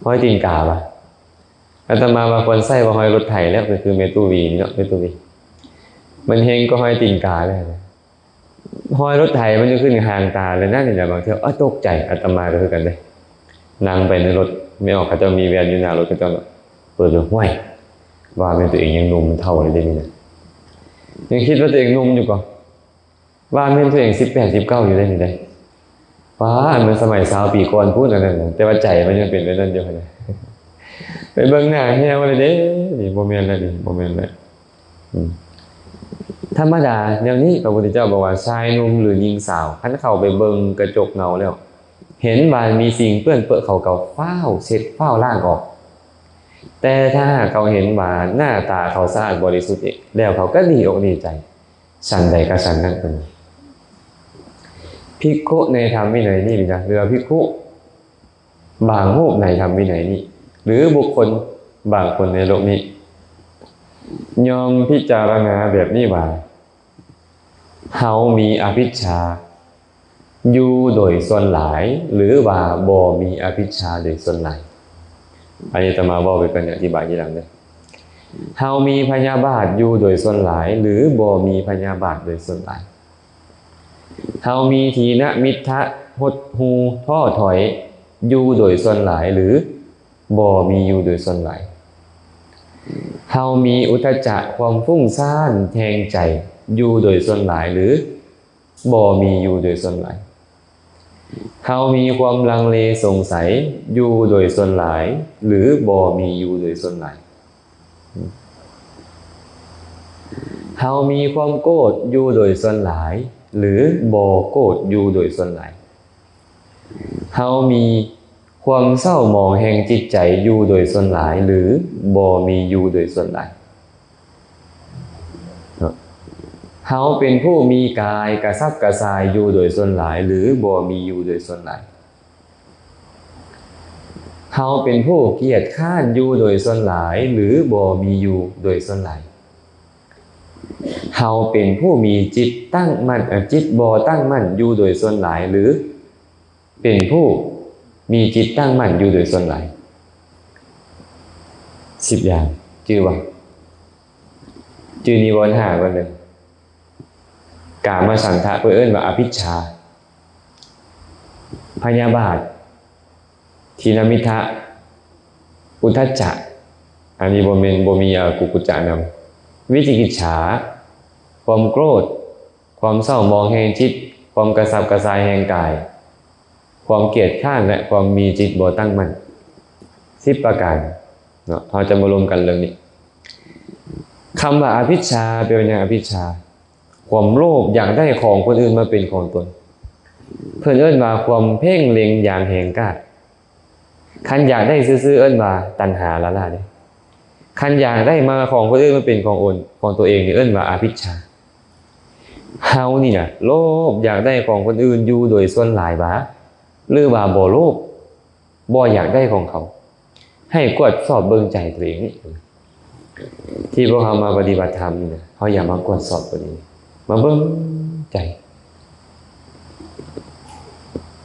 ຮອຍຕີນກາວະ? ອາດຕະມາວ່າຄວນໃຊ້ວ່າຮອຍລົດໄຖແລ້ວ, ກໍຄືແມ່ຕູ້ວີນີ້ເນາະ, ແມ່ຕູ້ວີ ມັນເຮັງກວ່າຮອຍຕີນກາແລ້ວ. ຮອຍລົດໄຖມັນຢູ່ຂຶ້ນຫາງຕາແລ້ວນັ້ນນີ້ນະ, ບາງເທື່ອ ເອີ ຕົກໃຈ. ອາດຕະມາກໍຄືກັນເດ້, ນັ່ງໄປໃນລົດ ແມ່ອອກເຂົາເຈົ້າມີແວ່ນຢູ່ໜ້າລົດເຂົາເຈົ້າເນາະ, ເປີດເບິ່ງ ຫ້ວຍ ວ່າແມ່ນຕົວເອງຍັງໜຸ່ມເທົ່າເລີຍເດນີ້ນະ, ຍັງຄິດວ່າຕົວເອງໜຸ່ມຢູ່ກໍ ວ່າແມ່ນຕົວເອງສິບແປດ ສິບເກົ້າຢູ່ເດ້ນີ້ເດ້. ປ້າ ອັນມັນສະໄໝຊາວປີກ່ອນພຸ້ນອັນນັ້ນນະ, ແຕ່ວ່າໃຈມັນຍັງເປັນແບບນັ້ນຢູ່ຫັ້ນນະ. ໄປເບິ່ງໜ້າແຫ້ວເລີຍເດ້, ນີ້ບໍ່ແມ່ນແລ້ວ, ນີ້ບໍ່ແມ່ນແລ້ວ. ອືມ ທຳມະດາແນວນີ້ ພະພຸດທະເຈົ້າບອກວ່າ ຊາຍໜຸ່ມ ຫຼື ຍິງສາວ ຄັນເຂົາໄປເບິ່ງກະຈົກເງົາແລ້ວ ເຫັນວ່າມີສິ່ງເປື້ອນເປິ ເຂົາກໍຟ້າວເຊັດ ຟ້າວລ້າງອອກ. ແຕ່ຖ້າຫາກເຂົາເຫັນວ່າໜ້າຕາເຂົາສະອາດບໍລິສຸດແລ້ວ ເຂົາກໍດີອົກດີໃຈ. ສັນໃດກໍສັນນັ້ນເພິ່ນວ່າ. ພິກຂຸໃນທຳວິໄນນີ້ນະ ຫຼືວ່າພິກຂຸບາງຮູບໃນທຳວິໄນນີ້ ຫຼືບຸກຄົນບາງຄົນໃນໂລກນີ້ ຍ່ອມພິຈາລະນາແບບນີ້ວ່າ ເຮົາມີອະວິດຊາ ຢູ່ໂດຍສ່ວນຫຼາຍ ຫຼືວ່າບໍ່ມີອະວິດຊາໂດຍສ່ວນຫຼາຍ. ອັນນີ້ອາດຕະມາເວົ້າໄປກ່ອນ ອະທິບາຍທີຫຼັງເດີ້. ເຮົາມີພະຍາບາດຢູ່ໂດຍສ່ວນຫຼາຍ ຫຼືບໍ່ມີພະຍາບາດໂດຍສ່ວນຫຼາຍ. ເຮົາມີຖີນະມິດທະ ຫົດຫູ່ ທໍ້ຖອຍ ຢູ່ໂດຍສ່ວນຫຼາຍ ຫຼືບໍ່ມີຢູ່ໂດຍສ່ວນຫຼາຍ. ເຮົາມີອຸດທະຈະ ຄວາມຟຸ້ງຊານແຫ່ງໃຈ ຢູ່ໂດຍສ່ວນຫຼາຍ ຫຼື ບໍ່ມີຢູ່ໂດຍສ່ວນຫຼາຍ. ເຮົາມີຄວາມລັງເລສົງໄສຢູ່ໂດຍສ່ວນຫຼາຍ ຫຼືບໍ່ມີຢູ່ໂດຍສ່ວນຫຼາຍ. ເຮົາມີຄວາມໂກດຢູ່ໂດຍສ່ວນຫຼາຍ ຫຼືບໍ່ໂກດຢູ່ໂດຍສ່ວນຫຼາຍ. ເຮົາມີຄວາມເສົ້າໝອງແຫ່ງຈິດໃຈຢູ່ໂດຍສ່ວນຫຼາຍ ຫຼືບໍ່ມີຢູ່ໂດຍສ່ວນຫຼາຍ. ເຮົາເປັນຜູ້ມີກາຍກະສັບກະສ່າຍຢູ່ໂດຍສ່ວນຫຼາຍ ຫຼືບໍ່ມີຢູ່ໂດຍສ່ວນຫຼາຍ. ເຮົາເປັນຜູ້ກຽດຄ້ານຢູ່ໂດຍສ່ວນຫຼາຍ ຫຼືບໍ່ມີຢູ່ໂດຍສ່ວນຫຼາຍ. ເຮົາເປັນຜູ້ມີຈິດຕັ້ງໝັ້ນ, ເອີ, ຈິດບໍ່ຕັ້ງໝັ້ນຢູ່ໂດຍສ່ວນຫຼາຍ ຫຼື ເປັນຜູ້ມີຈິດຕັ້ງໝັ້ນຢູ່ໂດຍສ່ວນຫຼາຍ. ສິບຢ່າງ ຈື່ບໍ່? ຈື່ນິວອນຫ້າກ່ອນເດີ. ກາມະສັນທະ ເພິ່ນເອີ້ນວ່າອະວິດຊາ, ພະຍາບາດ, ທີນະມິດທະ, ອຸດທັດຈະ ອັນນີ້ບໍ່ແມ່ນ ບໍ່ມີອະກຸກຸດຈະນຳ, ວິຈິກິດສາ, ຄວາມໂກດ, ຄວາມເສົ້າໝອງແຫ່ງຈິດ, ຄວາມກະສັບກະສ່າຍແຫ່ງກາຍ, ຄວາມກຽດຄ້ານ ແລະ ຄວາມມີຈິດບໍ່ຕັ້ງໝັ້ນ ສິບປະການເນາະ. ເຮົາຈະມາລົມກັນເລື່ອງນີ້. ຄຳວ່າອະວິດຊາ ແປວ່າຫຍັງ? ອະວິດຊາ ຄວາມໂລບຢາກໄດ້ຂອງຄົນອື່ນມາເປັນຂອງຕົນ. ເພິ່ນເອີ້ນວ່າຄວາມເພງເລັງຢາງແຫງກ້າ. ຄັນຢາກໄດ້ຊື່ໆ ເອີ້ນວ່າຕັນຫາລ້າໆເດ້. ຄັນຢາກໄດ້ມາຂອງຄົນອື່ນມາເປັນຂອງໂອນ ຂອງຕົວເອງນີ້ ເອີ້ນວ່າອະວິດຊາ. ເຮົານີ້ນະ ໂລບຢາກໄດ້ຂອງຄົນອື່ນຢູ່ໂດຍສ່ວນຫຼາຍຫວາ ຫຼືວ່າບໍ່ໂລບ ບໍ່ຢາກໄດ້ຂອງເຂົາ? ໃຫ້ກວດສອບເບິ່ງໃຈຕົວເອງນີ້ ທີ່ພວກເຮົາມາປະຕິບັດທຳນີ້ນະ, ເຮົາຢາກມາກວດສອບຕົວເອງ, ມາເບິ່ງໃຈ.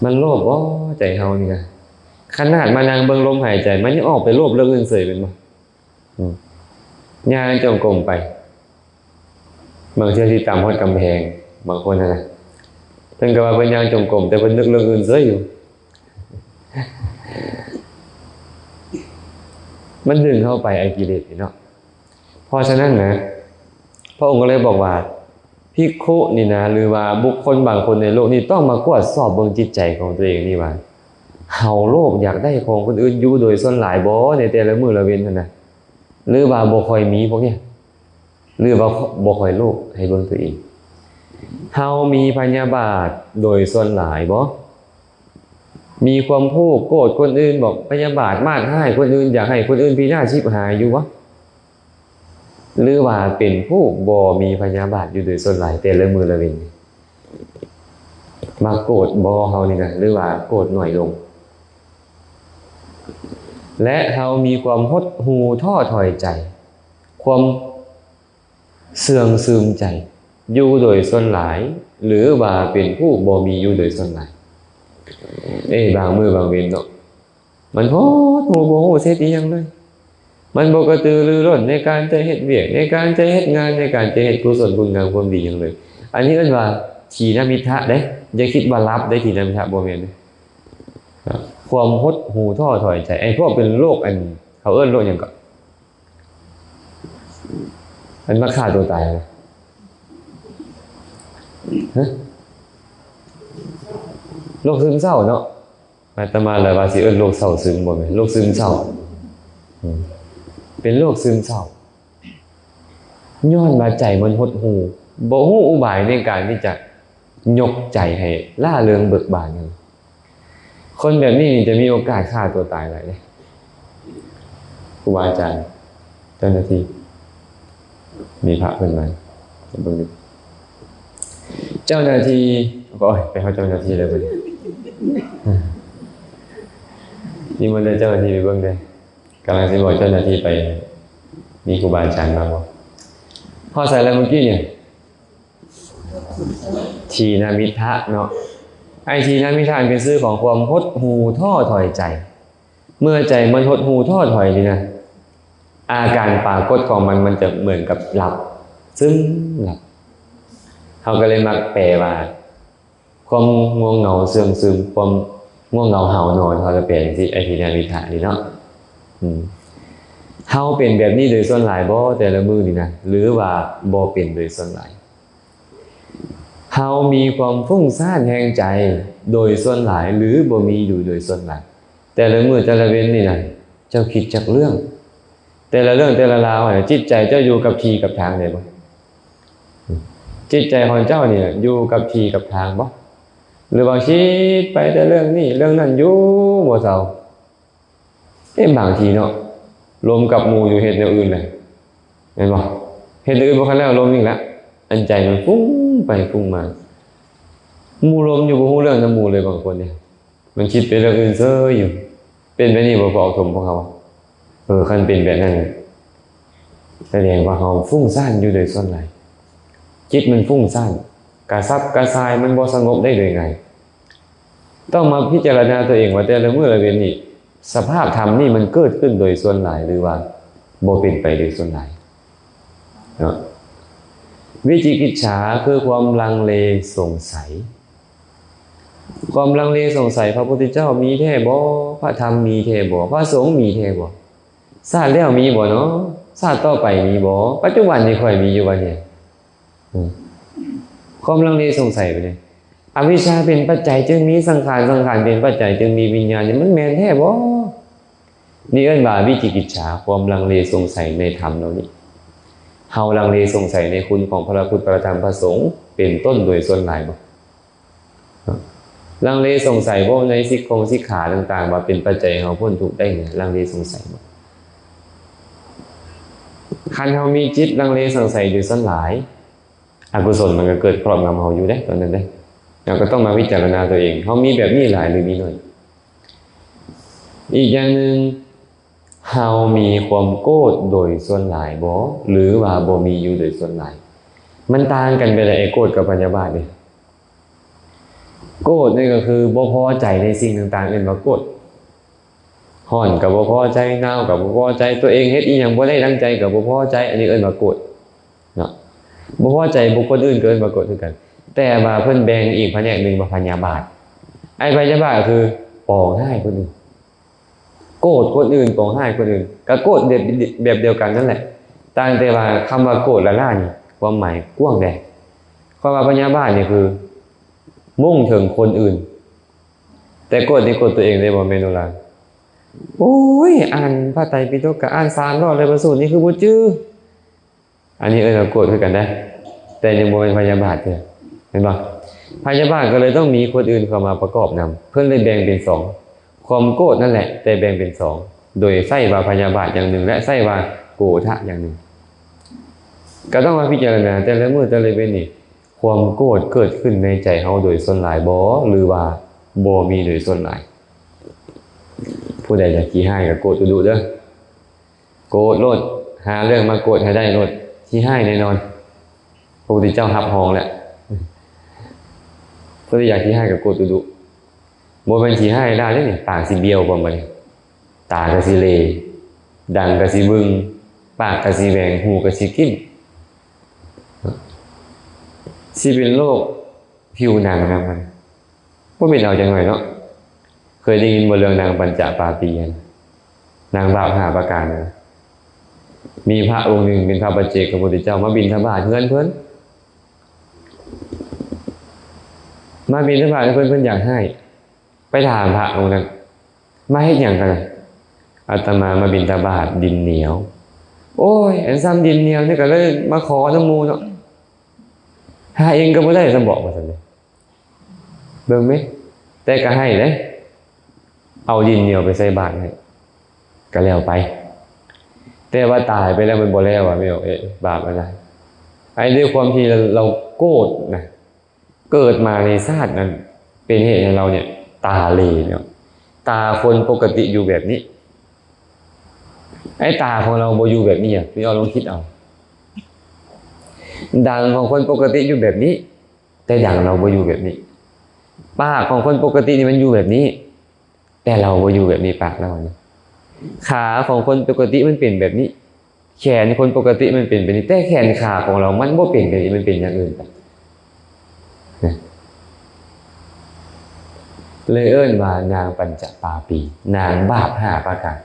ມັນໂລບບໍ່ ໃຈເຮົານີ້ນະ? ຂະໜາດມານັ່ງເບິ່ງລົມຫາຍໃຈ ມັນຍັງອອກໄປໂລບເລື່ອງອື່ນເສີຍແມ່ນບໍ່? ອືມ ຍ່າງຈົງກົມໄປ ບາງເທື່ອຊິຕຳຮອດກຳແພງ. ບາງຄົນຫັ້ນນະ ເພິ່ນກໍວ່າເພິ່ນຍ່າງຈົງກົມ ແຕ່ເພິ່ນນຶກເລື່ອງອື່ນເສີຍຢູ່. ມັນດຶງເຮົາໄປ ໄອ້ກິເລດນີ້ເນາະ. ເພາະສະນັ້ນນະ ພະອົງກໍເລີຍບອກວ່າ ພິກຂຸນີ້ນະ ຫຼືວ່າບຸກຄົນບາງຄົນໃນໂລກນີ້ ຕ້ອງມາກວດສອບເບິ່ງຈິດໃຈຂອງຕົວເອງນີ້ວ່າ ເຮົາໂລບຢາກໄດ້ຂອງຄົນອື່ນຢູ່ໂດຍສ່ວນຫຼາຍບໍ່ ໃນແຕ່ລະມື້ລະເວັນຫັ້ນນະ? ຫຼືວ່າບໍ່ຄ່ອຍມີພວກນີ້? ຫຼືວ່າບໍ່ຄ່ອຍໂລບ? ໃຫ້ເບິ່ງຕົວເອງ. ເຮົາມີພະຍາບາດໂດຍສ່ວນຫຼາຍບໍ່? ມີຄວາມຜູກໂກດຄົນອື່ນບໍ່? ພະຍາບາດມາດຮ້າຍຄົນອື່ນ, ຢາກໃຫ້ຄົນອື່ນພິນາດຊິບຫາຍຢູ່ບໍ່? ຫຼືວ່າເປັນຜູ້ບໍ່ມີພະຍາບາດຢູ່ໂດຍສ່ວນຫຼາຍແຕ່ລະມື້ລະເວັນ? ມັກໂກດບໍ່ເຮົານີ້ນະ ຫຼືວ່າໂກດໜ້ອຍລົງ? ແລະ ເຮົາມີຄວາມຫົດຫູ່ທໍ້ຖອຍໃຈ, ຄວາມເຊື່ອງຊຶມໃຈຢູ່ໂດຍສ່ວນຫຼາຍ ຫຼືວ່າເປັນຜູ້ບໍ່ມີຢູ່ໂດຍສ່ວນຫຼາຍ? ເອີ ບາງມື້ບາງເວັນເນາະ ມັນຫົດຫູ່ ບໍ່ຮູ້ເຮັດອີ່ຫຍັງເລີຍ. ມັນບໍ່ກະຕືລືລົ້ນໃນການຈະເຮັດວຽກ, ໃນການຈະເຮັດງານ, ໃນການຈະເຮັດກຸສົນຄຸນງາມຄວາມດີຫຍັງເລີຍ. ອັນນີ້ເອີ້ນວ່າທີນະມິດທະເດ້. ຢ່າຄິດວ່າຫຼັບເດ້, ທີນະມິດທະບໍ່ແມ່ນເດ້. ຄວາມຫົດຫູ່ທໍ້ຖອຍໃຈ. ໄອ້ພວກເປັນໂລກ ອັນ ເຂົາເອີ້ນໂລກຫຍັງເກາະ? ອັນມັກຂ້າຕົວຕາຍນະ? ຮະ? ໂລກຊຶມເສົ້າເນາະ. ອາດຕະມາລະວ່າຊິເອີ້ນໂລກເສົ້າຊຶມ ບໍ່ແມ່ນ ໂລກຊຶມເສົ້າ. ອືມ ເປັນໂລກຊຶມເສົ້າ ຍ້ອນວ່າໃຈມັນຫົດຫູ່ ບໍ່ຮູ້ອຸບາຍໃນການທີ່ຈະຍົກໃຈໃຫ້ລ່າເລິງເບີກບານ. ຄົນແບບນີ້ນີ້ຈະມີໂອກາດຂ້າຕົວຕາຍຫຼາຍເດ້. ຄູບາອາຈານ ເຈົ້າໜ້າທີ່ ມີພະເພິ່ນມາ ເບິ່ງ ເຈົ້າໜ້າທີ່ ໂອ້ຍ ໄປເຮົາເຈົ້າໜ້າທີ່ເລີຍບັດນີ້. ນິມົນເຈົ້າໜ້າທີ່ໄປເບິ່ງເດີ້. ກຳລັງຊິບອກເຈົ້າໜ້າທີ່ໄປ ມີຄູບາອາຈານມາບໍ່? ຮອດໃສແລ້ວມື້ກີ້ນີ້? ທີນະມິດທະເນາະ. ໄອ້ທີນະມິດທະ ອັນເປັນຊື່ຂອງຄວາມຫົດຫູ່ທໍ້ຖອຍໃຈ. ເມື່ອໃຈມັນຫົດຫູ່ທໍ້ຖອຍນີ້ນະ ອາການປາກົດຂອງມັນ ມັນຈະເໝືອນກັບຫຼັບ ຊຶມຫຼັບ. ເຮົາກໍເລີຍມັກແປວ່າ ຄວາມງ່ວງເຫງົາເຊື່ອງຊຶມ, ຄວາມງ່ວງເຫງົາຫາວນອນ, ເຮົາຈະແປຈັ່ງຊີ້ ໄອ້ທີນະມິດທະນີ້ເນາະ. ອືມ ເຮົາເປັນແບບນີ້ໂດຍສ່ວນຫຼາຍບໍ່ ແຕ່ລະມື້ນີ້ນະ ຫຼືວ່າບໍ່ເປັນໂດຍສ່ວນຫຼາຍ? ເຮົາມີຄວາມຟຸ້ງຊ້ານແຮງໃຈໂດຍສ່ວນຫຼາຍ ຫຼືບໍ່ມີຢູ່ໂດຍສ່ວນຫຼາຍ? ແຕ່ລະມື້ແຕ່ລະເວັນນີ້ນະ ເຈົ້າຄິດຈັກເລື່ອງ? ແຕ່ລະເລື່ອງແຕ່ລະລາວຫັ້ນນະ ຈິດໃຈເຈົ້າຢູ່ກັບທີ່ກັບທາງໄດ້ບໍ່? ຈິດໃຈຂອງເຈົ້ານີ້ນະ ຢູ່ກັບທີ່ກັບທາງບໍ່? ຫຼືວ່າຄິດໄປແຕ່ເລື່ອງນີ້ເລື່ອງນັ້ນຢູ່ບໍ່ເຊົາ? ເອີ ບາງທີເນາະ ລົມກັບໝູ່ຢູ່ເຮັດແນວອື່ນແຫຼະ ແມ່ນບໍ່? ເຮັດແນວອື່ນບໍ່ທັນແລ້ວ ລົມອີກລະ ອັນໃຈມັນຟຸ້ງໄປຟຸ້ງມາ. ໝູ່ລົມຢູ່ ບໍ່ຮູ້ເລື່ອງນຳໝູ່ເລີຍບາງຄົນນີ້. ມັນຄິດແຕ່ເລື່ອງອື່ນເສີຍຢູ່. ເປັນແບບນີ້ບໍ່ ພວກອອກຕົນພວກເຮົາ? ເອີ ຄັນເປັນແບບນັ້ນ ສະແດງວ່າເຮົາຟຸ້ງຊ້ານຢູ່ໂດຍສ່ວນຫຼາຍ. ຈິດມັນຟຸ້ງຊ້ານ ກະສັບກະສ່າຍ ມັນບໍ່ສະຫງົບໄດ້ໂດຍງ່າຍ. ຕ້ອງມາພິຈາລະນາຕົວເອງວ່າ ແຕ່ລະມື້ລະເວັນນີ້ ສະພາບທຳນີ້ມັນເກີດຂຶ້ນໂດຍສ່ວນຫຼາຍ ຫຼືວ່າ ບໍ່ເປັນໄປໂດຍສ່ວນຫຼາຍເນາະ. ວິຈິກິດສາຄືຄວາມລັງເລສົງໄສ. ຄວາມລັງເລສົງໄສ ພະພຸດທະເຈົ້າມີແທ້ບໍ່? ພະທຳມີແທ້ບໍ່? ພະສົງມີແທ້ບໍ່? ຊາດແລ້ວມີບໍ່ເນາະ? ຊາດຕໍ່ໄປມີບໍ່? ປັດຈຸບັນນີ້ຂ້ອຍມີຢູ່ບໍ່ນີ້? ອືມ ຄວາມລັງເລສົງໄສໄປເລີຍ. ອະວິຊຊາເປັນປັດໄຈຈຶ່ງມີສັງຂານ, ສັງຂານເປັນປັດໄຈຈຶ່ງມີວິນຍານ, ນີ້ມັນແມ່ນແທ້ບໍ່? ນີ້ເອີ້ນວ່າວິຈິກິດສາ, ຄວາມລັງເລສົງໄສໃນທຳເຫຼົ່ານີ້. ເຮົາລັງເລສົງໄສໃນຄຸນຂອງພະພຸດທະ ພະທຳ ພະສົງ ເປັນຕົ້ນໂດຍສ່ວນຫຼາຍບໍ່? ລັງເລສົງໄສບໍ່ໃນສິກຂອງສິກຂາຕ່າງໆ ວ່າເປັນປັດໄຈໃຫ້ເຮົາພົ້ນທຸກໄດ້ນີ້? ລັງເລສົງໄສບໍ່? ຄັນເຮົາມີຈິດລັງເລສົງໄສຢູ່ສ່ວນຫຼາຍ, ອະກຸສົນມັນກໍເກີດຄອບງຳເຮົາຢູ່ເດ້ ຕອນນັ້ນເດ້. ເຮົາກໍຕ້ອງມາພິຈາລະນາຕົວເອງ, ເຮົາມີແບບນີ້ຫຼາຍ ຫຼື ມີໜ້ອຍ? ອີກຢ່າງໜຶ່ງ, ເຮົາມີຄວາມໂກດໂດຍສ່ວນຫຼາຍບໍ່ ຫຼືວ່າບໍ່ມີຢູ່ໂດຍສ່ວນຫຼາຍ? ມັນຕ່າງກັນໄປໃດ໋ ໄອ້ໂກດກັບພະຍາບາດນີ້. ໂກດນີ້ກໍຄືບໍ່ພໍໃຈໃນສິ່ງຕ່າງໆ ເອີ້ນວ່າໂກດ. ຮ້ອນກໍບໍ່ພໍໃຈ, ໜາວກໍບໍ່ພໍໃຈ, ຕົວເອງເຮັດອີ່ຫຍັງບໍ່ໄດ້ດັ່ງໃຈກໍບໍ່ພໍໃຈ, ອັນນີ້ເອີ້ນວ່າໂກດເນາະ. ບໍ່ພໍໃຈບຸກຄົນອື່ນກໍເອີ້ນວ່າໂກດຄືກັນ. ແຕ່ວ່າເພິ່ນແບ່ງອີກພະແນກໜຶ່ງວ່າພະຍາບາດ. ໄອ້ພະຍາບາດກໍຄືປອງຮ້າຍຄົນອື່ນ. ໂກດຄົນອື່ນ, ປອງຮ້າຍຄົນອື່ນ, ກໍໂກດແບບ ແບບດຽວກັນນັ້ນແຫຼະ, ຕ່າງແຕ່ວ່າຄຳວ່າໂກດລະລ້ານີ້ ຄວາມໝາຍກວ້າງແດ່. ຄຳວ່າພະຍາບາດນີ້ຄືມຸ່ງເຖິງຄົນອື່ນ, ແຕ່ໂກດນີ້ໂກດຕົວເອງເດ້ ບໍ່ແມ່ນໂນລາ. ໂອ້ຍ ອ່ານພະໄຕປິດົກກໍອ່ານສາມຮອບແລ້ວ ພະສູດນີ້ຄືບໍ່ຈື່. ອັນນີ້ເອີ້ນວ່າໂກດຄືກັນໄດ໋ ແຕ່ຍັງບໍ່ແມ່ນພະຍາບາດເທື່ອ ແມ່ນບໍ່? ພະຍາບາດກໍເລີຍຕ້ອງມີຄົນອື່ນເຂົ້າມາປະກອບນຳ, ເພິ່ນເລີຍແບ່ງເປັນສອງ ຄວາມໂກດນັ້ນແຫຼະ ແຕ່ແບ່ງເປັນສອງ ໂດຍໃຊ້ວ່າພະຍາບາດຢ່າງໜຶ່ງ ແລະ ໃຊ້ວ່າໂກທະຢ່າງໜຶ່ງ. ກໍຕ້ອງມາພິຈາລະນາແຕ່ລະມື້ແຕ່ລະເວັນນີ້ ຄວາມໂກດເກີດຂຶ້ນໃນໃຈເຮົາໂດຍສ່ວນຫຼາຍບໍ່ ຫຼືວ່າບໍ່ມີໂດຍສ່ວນຫຼາຍ? ຜູ້ໃດຢາກຂີ້ຮ້າຍກໍໂກດດຸໆເດີ. ໂກດໂລດ, ຫາເລື່ອງມາໂກດໃຫ້ໄດ້ໂລດ, ຂີ້ຮ້າຍແນ່ນອນ. ພະພຸດທະເຈົ້າຮັບຮອງແລ້ວ. ຜູ້ໃດຢາກຂີ້ຮ້າຍກໍໂກດດຸໆ. ບໍ່ແມ່ນຂີ້ຮ້າຍລາຍເດ້ນີ້, ປາກຊິບ້ຽວພ້ອມບັດນີ້, ຕາກໍຊິເລ, ດັງກໍຊິບຶງ, ປາກກໍຊິແຫວ່ງ, ຫູກໍຊິກິ້ນ, ຊິເປັນໂລກຜິວໜັງນຳມັນ. ບໍ່ແມ່ນເອົາຈັກໜ້ອຍເນາະ. ເຄີຍໄດ້ຍິນບໍ່ເລື່ອງນາງປັນຈະປາປີຫັ້ນ? ນາງບາບຫ້າປະການນະ. ມີພະອົງໜຶ່ງເປັນພະປັດເຈກພະພຸດທະເຈົ້າມາບິນທະບາດເຮືອນເພິ່ນ. ມາບິນທະບາດເຮືອນເພິ່ນ, ເພິ່ນຢາກຮ້າຍ. ໄປຖາມພະອົງນັ້ນ, ມາເຮັດຫຍັງກັນນະ? ອາດຕະມາມາບິນທະບາດດິນໜຽວ. ໂອ້ຍ ອັນຊ່ຳດິນໜຽວນີ້ກໍເລີຍມາຂໍນຳໝູ່ເນາະ. ຫາເອງກໍບໍ່ໄດ້ຊ່ຳບໍ ວ່າຊັ້ນເດ. ເບິ່ງແມະ, ແຕ່ກໍໃຫ້ເດ້, ເອົາດິນໜຽວໄປໃສ່ບາດໃຫ້ ກໍແລ້ວໄປ. ແຕ່ວ່າຕາຍໄປແລ້ວມັນບໍ່ແລ້ວ ວ່າແມ່ນບໍ່? ເອີ ບາບອັນນັ້ນ. ໄອ້ດ້ວຍຄວາມທີ່ເຮົາໂກດນະ, ເກີດມາໃນຊາດນັ້ນ ເປັນເຫດໃຫ້ເຮົາເນຍຕາເລເນາະ. ຕາຄົນປົກກະຕິຢູ່ແບບນີ້, ໄອ້ຕາຂອງເຮົາບໍ່ຢູ່ແບບນີ້ອະ, ພີ່ນ້ອງລອງຄິດເອົາ. ດັງຂອງຄົນປົກກະຕິຢູ່ແບບນີ້, ແຕ່ດັງເຮົາບໍ່ຢູ່ແບບນີ້. ປາກຂອງຄົນປົກກະຕິນີ້ມັນຢູ່ແບບນີ້, ແຕ່ເຮົາບໍ່ຢູ່ແບບນີ້, ປາກເຮົານີ້. ຂາຂອງຄົນປົກກະຕິມັນເປັນແບບນີ້, ແຂນຄົນປົກກະຕິມັນເປັນແບບນີ້, ແຕ່ແຂນຂາຂອງເຮົາມັນບໍ່ເປັນແບບນີ້, ມັນເປັນຢ່າງອື່ນໄປ. ເລີຍເອີ້ນວ່ານາງປັນຈະປາປີ, ນາງບາບຫ້າປະການ.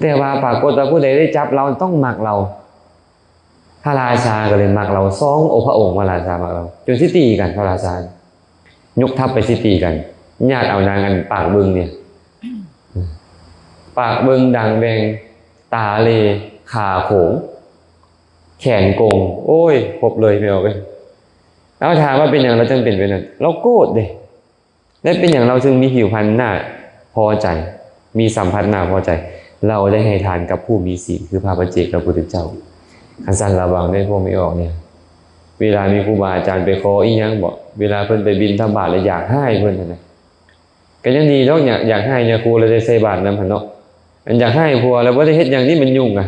ແຕ່ວ່າປາກົດວ່າຜູ້ໃດໄດ້ຈັບເຮົາຕ້ອງມັກເຮົາ. ພະລາຊາກໍເລີຍມັກເຮົາ, ສອງອົງພະອົງພະລາຊາມັກເຮົາ, ຈົນຊິຕີກັນ, ພະລາຊາຍົກທັບໄປຊິຕີກັນ, ຍາດເອົານາງອັນປາກບຶງນີ້, ປາກບຶງ, ດັງແຫວ່ງ, ຕາເລ, ຂາໂຂງ, ແຂນກົງ, ໂອ້ຍ ຄົບເລີຍພີ່ນ້ອງເອີຍ. ເຮົາຖາມວ່າເປັນຫຍັງລາວຈຶ່ງເປັນແບບນັ້ນ? ລາວໂກດເດ້. ແລະ ເປັນຫຍັງເຮົາຈຶ່ງມີຜິວພັນໜ້າພໍໃຈ, ມີສຳພັດໜ້າພໍໃຈ? ເຮົາໄດ້ໃຫ້ທານກັບຜູ້ມີສິນ ຄືພະປັດເຈກພະພຸດທະເຈົ້າ. ຄັນຊັ້ນລະວັງເດ້ພວກແມ່ອອກນີ້, ເວລາມີຄູບາອາຈານໄປຂໍອີ່ຫຍັງບໍ, ເວລາເພິ່ນໄປບິນທະບາດແລ້ວຢາກຮ້າຍເພິ່ນຫັ້ນນະ, ກໍຍັງດີດອກ, ຢາກ ຢາກຮ້າຍຍາຄູແລ້ວໄດ້ໃສ່ບາດນຳຫັ້ນເນາະ. ອັນຢາກຮ້າຍຜົວແລ້ວບໍ່ໄດ້ເຮັດຫຍັງນີ້ມັນຫຍຸ້ງອະ.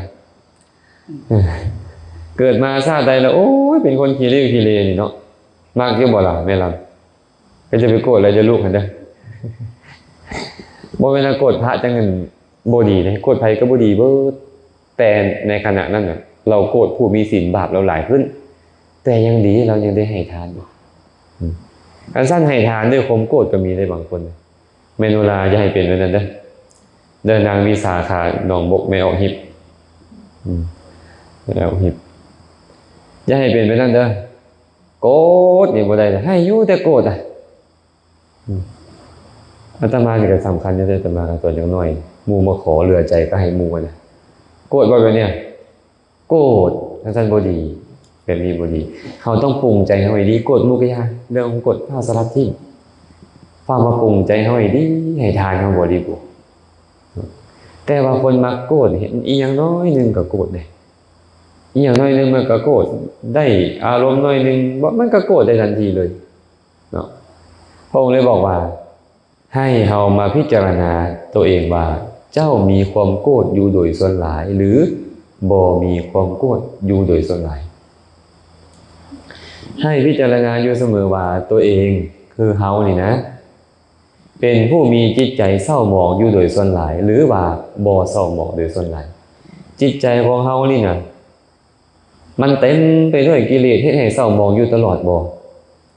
ເກີດມາຊາດໃດແລ້ວ ໂອ້ຍ ເປັນຄົນຂີ້ເລຂີ້ເລນີ້ເນາະ. ມັກຢູ່ບໍ່ລະແມ່ລຳ? ກໍຈະໄປໂກດລະຢ່າລູກຫັ້ນເດີ. ບໍ່ແມ່ນວ່າໂກດພະຈັ່ງນັ້ນບໍ່ດີເດ້, ໂກດໃຜກໍບໍ່ດີເບີດ. ແຕ່ໃນຂະນະນັ້ນນະ ລາວໂກດຜູ້ມີສິນບາບລາວຫຼາຍຂຶ້ນ, ແຕ່ຍັງດີລາວຍັງໄດ້ໃຫ້ທານຢູ່. ອືມ ອັນຊັ້ນໃຫ້ທານດ້ວຍຄວາມໂກດກໍມີເດ້ບາງຄົນ. ແມ່ໂນລາ ຢ່າໃຫ້ເປັນແບບນັ້ນເດີ ເດີ ນາງວິສາຂາ ໜອງບົກ ແມ່ອອກຮິບ ອືມ ແມ່ອອກຮິບ ຢ່າໃຫ້ເປັນແບບນັ້ນເດີ. ໂກດນີ້ບໍ່ໄດ້ ໃຫ້ຢູ່ແຕ່ໂກດອະ. ອືມ ອາດຕະມານີ້ກໍສຳຄັນຢູ່ເດ້ ອາດຕະມາກໍຕອນຍັງນ້ອຍ ໝູ່ມາຂໍເຫຼືອໃຈກໍໃຫ້ໝູ່ນະ. ໂກດບໍ່ແບບນີ້? ໂກດ ຈັ່ງຊັ້ນບໍ່ດີ ແບບນີ້ບໍ່ດີ. ເຮົາຕ້ອງປຸງໃຈເຮົາໃຫ້ດີ. ໂກດໝູ່ກໍຢ່າ ເລື່ອງຂອງໂກດ ຟ້າວສະລັດຖິ້ມ. ຟ້າວມາປຸງໃຈເຮົາໃຫ້ດີ ໃຫ້ທານເຮົາບໍລິບູນ. ແຕ່ວ່າຄົນມັກໂກດ ເຫັນອີ່ຫຍັງໜ້ອຍໜຶ່ງກໍໂກດເດ້. ອີ່ຫຍັງໜ້ອຍໜຶ່ງມັນກໍໂກດ ໄດ້ອາລົມໜ້ອຍໜຶ່ງ ບໍ່ ມັນກໍໂກດໄດ້ທັນທີເລີຍເນາະ. ພະອົງເລີຍບອກວ່າ ໃຫ້ເຮົາມາພິຈາລະນາຕົວເອງວ່າ ເຈົ້າມີຄວາມໂກດຢູ່ໂດຍສ່ວນຫຼາຍ ຫຼື ບໍ່ມີຄວາມໂກດຢູ່ໂດຍສ່ວນຫຼາຍ. ໃຫ້ພິຈາລະນາຢູ່ສະເໝີວ່າ ຕົວເອງ ຄືເຮົານີ້ນະ ເປັນຜູ້ມີຈິດໃຈເສົ້າໝອງຢູ່ໂດຍສ່ວນຫຼາຍ ຫຼືວ່າບໍ່ເສົ້າໝອງໂດຍສ່ວນຫຼາຍ. ຈິດໃຈຂອງເຮົານີ້ນະ ມັນເຕັມໄປດ້ວຍກິເລດເຮັດໃຫ້ເສົ້າໝອງຢູ່ຕະຫຼອດບໍ່?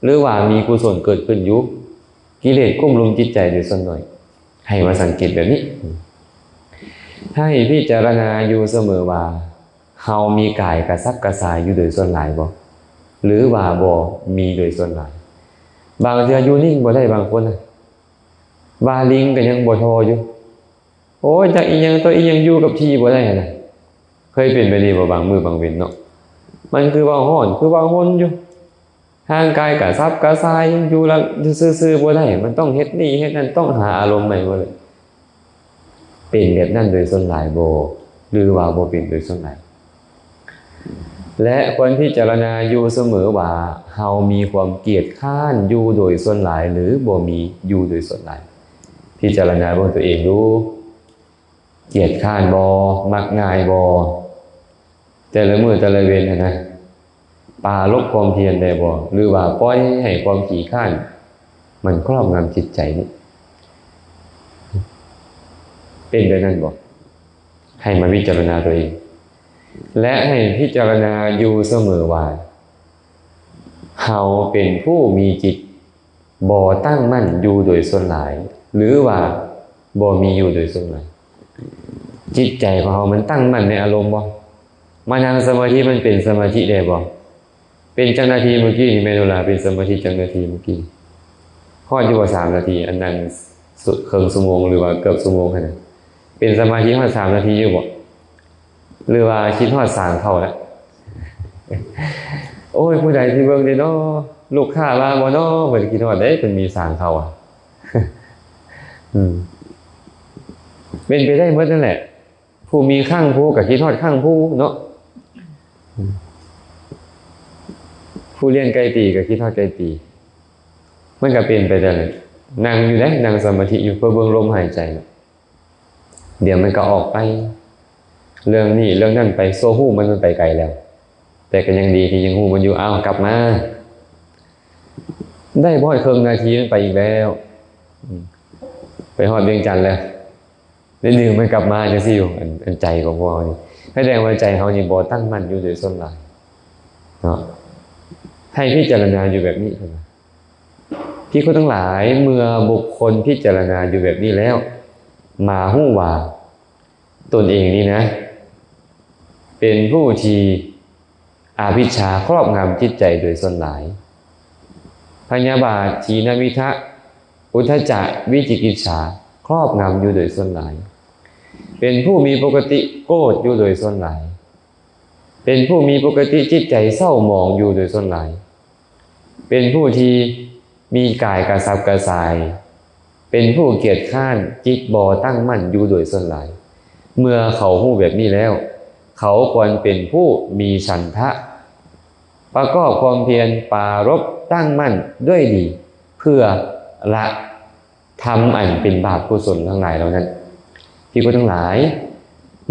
ຫຼືວ່າມີກຸສົນເກີດຂຶ້ນຢູ່? ກິເລດກຸ້ມລຸມຈິດໃຈໂດຍສ່ວນໜ້ອຍ. ໃຫ້ມາສັງເກດແບບນີ້. ໃຫ້ພິຈາລະນາຢູ່ສະເໝີວ່າ ເຮົາມີກາຍກະສັບກະສ່າຍຢູ່ໂດຍສ່ວນຫຼາຍບໍ່? ຫຼືວ່າບໍ່ມີໂດຍສ່ວນຫຼາຍ? ບາງເທື່ອຢູ່ນິ່ງບໍ່ໄດ້ບາງຄົນນະ. ວ່າລິງກໍຍັງບໍ່ທໍ້ຢູ່. ໂອ້ຍ ຈັກອີ່ຫຍັງຕໍ່ອີ່ຫຍັງ ຢູ່ກັບທີ່ບໍ່ໄດ້ຫັ້ນນະ. ເຄີຍເປັນແບບນີ້ບໍ່? ບາງມື້ບາງເວັນເນາະ ມັນຄືວ່າຮ້ອນ ຄືວ່າຮົນຢູ່. ຮ່າງກາຍກະສັບກະສ່າຍ ຢູ່ລະຊື່ໆບໍ່ໄດ້ ມັນຕ້ອງເຮັດນີ້ເຮັດນັ້ນ ຕ້ອງຫາອາລົມໃໝ່ໝົດເລີຍ. ເປັນແບບນັ້ນໂດຍສ່ວນຫຼາຍບໍ່ ຫຼືວ່າບໍ່ເປັນໂດຍສ່ວນຫຼາຍ? ແລະ ຄວນພິຈາລະນາຢູ່ສະເໝີວ່າ ເຮົາມີຄວາມກຽດຄ້ານຢູ່ໂດຍສ່ວນຫຼາຍ ຫຼື ບໍ່ມີຢູ່ໂດຍສ່ວນຫຼາຍ. ພິຈາລະນາເບິ່ງຕົວເອງດູ. ກຽດຄ້ານບໍ່? ມັກງ່າຍບໍ່? ແຕ່ລະມື້ແຕ່ລະເວັນຫັ້ນນະ ປາລົບຄວາມພຽນໄດ້ບໍ່? ຫຼືວ່າປ່ອຍໃຫ້ຄວາມຂີ້ຄ້ານມັນຄອບງຳຈິດໃຈນີ້? ເປັນແບບນັ້ນບໍ່? ໃຫ້ມາພິຈາລະນາຕົວເອງ ແລະ ໃຫ້ພິຈາລະນາຢູ່ສະເໝີວ່າ ເຮົາເປັນຜູ້ມີຈິດ ບໍ່ຕັ້ງໝັ້ນຢູ່ໂດຍສ່ວນຫຼາຍ ຫຼືວ່າບໍ່ມີຢູ່ໂດຍສ່ວນຫຼາຍ? ຈິດໃຈຂອງເຮົາມັນຕັ້ງໝັ້ນໃນອາລົມບໍ່? ມານັ່ງສະມາທິ ມັນເປັນສະມາທິໄດ້ບໍ່? ເປັນຈັກນາທີມື້ກີ້ນີ້ ແມ່ໂນລາ ເປັນສະມາທິຈັກນາທີມື້ກີ້? ຮອດຢູ່ບໍ່ສາມນາທີ? ອັນນັ້ນ ເຄິ່ງຊົ່ວໂມງ ຫຼືວ່າເກືອບຊົ່ວໂມງຫັ້ນນະ ເປັນສະມາທິຮອດສາມນາທີຢູ່ບໍ່? ຫຼືວ່າຄິດຮອດສາງເຂົ້າລະ? ໂອ້ຍ ຜູ້ໃດຊິເບິ່ງເດເນາະ? ລູກຄ້າມາບໍ່ເນາະ? ເພິ່ນຄິດຮອດເດ້ ເພິ່ນມີສາງເຂົ້າອະ. ອືມ ເປັນໄປໄດ້ໝົດນັ້ນແຫຼະ. ຜູ້ມີຄັງພູກໍຄິດຮອດຄັງພູເນາະ. ອືມ ຜູ້ລ້ຽງໄກ່ຕີກໍຄິດຮອດໄກ່ຕີ. ມັນກໍເປັນໄປແຕ່ນັ້ນ. ນັ່ງຢູ່ເດ້ ນັ່ງສະມາທິຢູ່ ເພື່ອເບິ່ງລົມຫາຍໃຈ. ດຽວມັນກໍອອກໄປ ເລື່ອງນີ້ເລື່ອງນັ້ນໄປ ຊົ່ວຮູ້ມັນ ມັນໄປໄກແລ້ວ. ແຕ່ກໍຍັງດີທີ່ຍັງຮູ້ມັນຢູ່. ອ້າວ ກັບມາ ໄດ້ບໍ່ຮອດເຄິ່ງນາທີ ມັນໄປອີກແລ້ວ. ອືມ ໄປຮອດວຽງຈັນແລ້ວ ໄດ້ດຶງມັນກັບມາຈັ່ງຊີ້ຢູ່. ອັນ ອັນໃຈຂອງພວກເຮົານີ້ ສະແດງວ່າໃຈເຮົານີ້ບໍ່ຕັ້ງໝັ້ນຢູ່ໂດຍສ່ວນຫຼາຍເນາະ. ໃຫ້ພິຈາລະນາຢູ່ແບບນີ້. ພິກຂຸທັງຫຼາຍ, ເມື່ອບຸກຄົນພິຈາລະນາຢູ່ແບບນີ້ແລ້ວ, ມາຮູ້ວ່າຕົນເອງນີ້ນະ ເປັນຜູ້ທີ່ອະວິດຊາຄອບງຳຈິດໃຈໂດຍສ່ວນຫຼາຍ, ພະຍາບາດ, ທີນະມິທະ, ອຸດທະຈະ, ວິຈິກິດສາ ຄອບງຳຢູ່ໂດຍສ່ວນຫຼາຍ, ເປັນຜູ້ມີປົກກະຕິໂກດຢູ່ໂດຍສ່ວນຫຼາຍ, ເປັນຜູ້ມີປົກກະຕິຈິດໃຈເສົ້າໝອງຢູ່ໂດຍສ່ວນຫຼາຍ, ເປັນຜູ້ທີ່ມີກາຍກະສັບກະສ່າຍ, ເປັນຜູ້ກຽດຄ້ານ, ຈິດບໍ່ຕັ້ງໝັ້ນຢູ່ໂດຍສ່ວນຫຼາຍ. ເມື່ອເຂົາຮູ້ແບບນີ້ແລ້ວ, ເຂົາຄວນເປັນຜູ້ມີສັນທະ, ປະກອບຄວາມພຽນປາລົບຕັ້ງໝັ້ນດ້ວຍດີ, ເພື່ອລະ ທຳອັນເປັນບາບກຸສົນທັງຫຼາຍເຫຼົ່ານັ້ນ. ພິກຂຸທັງຫຼາຍ,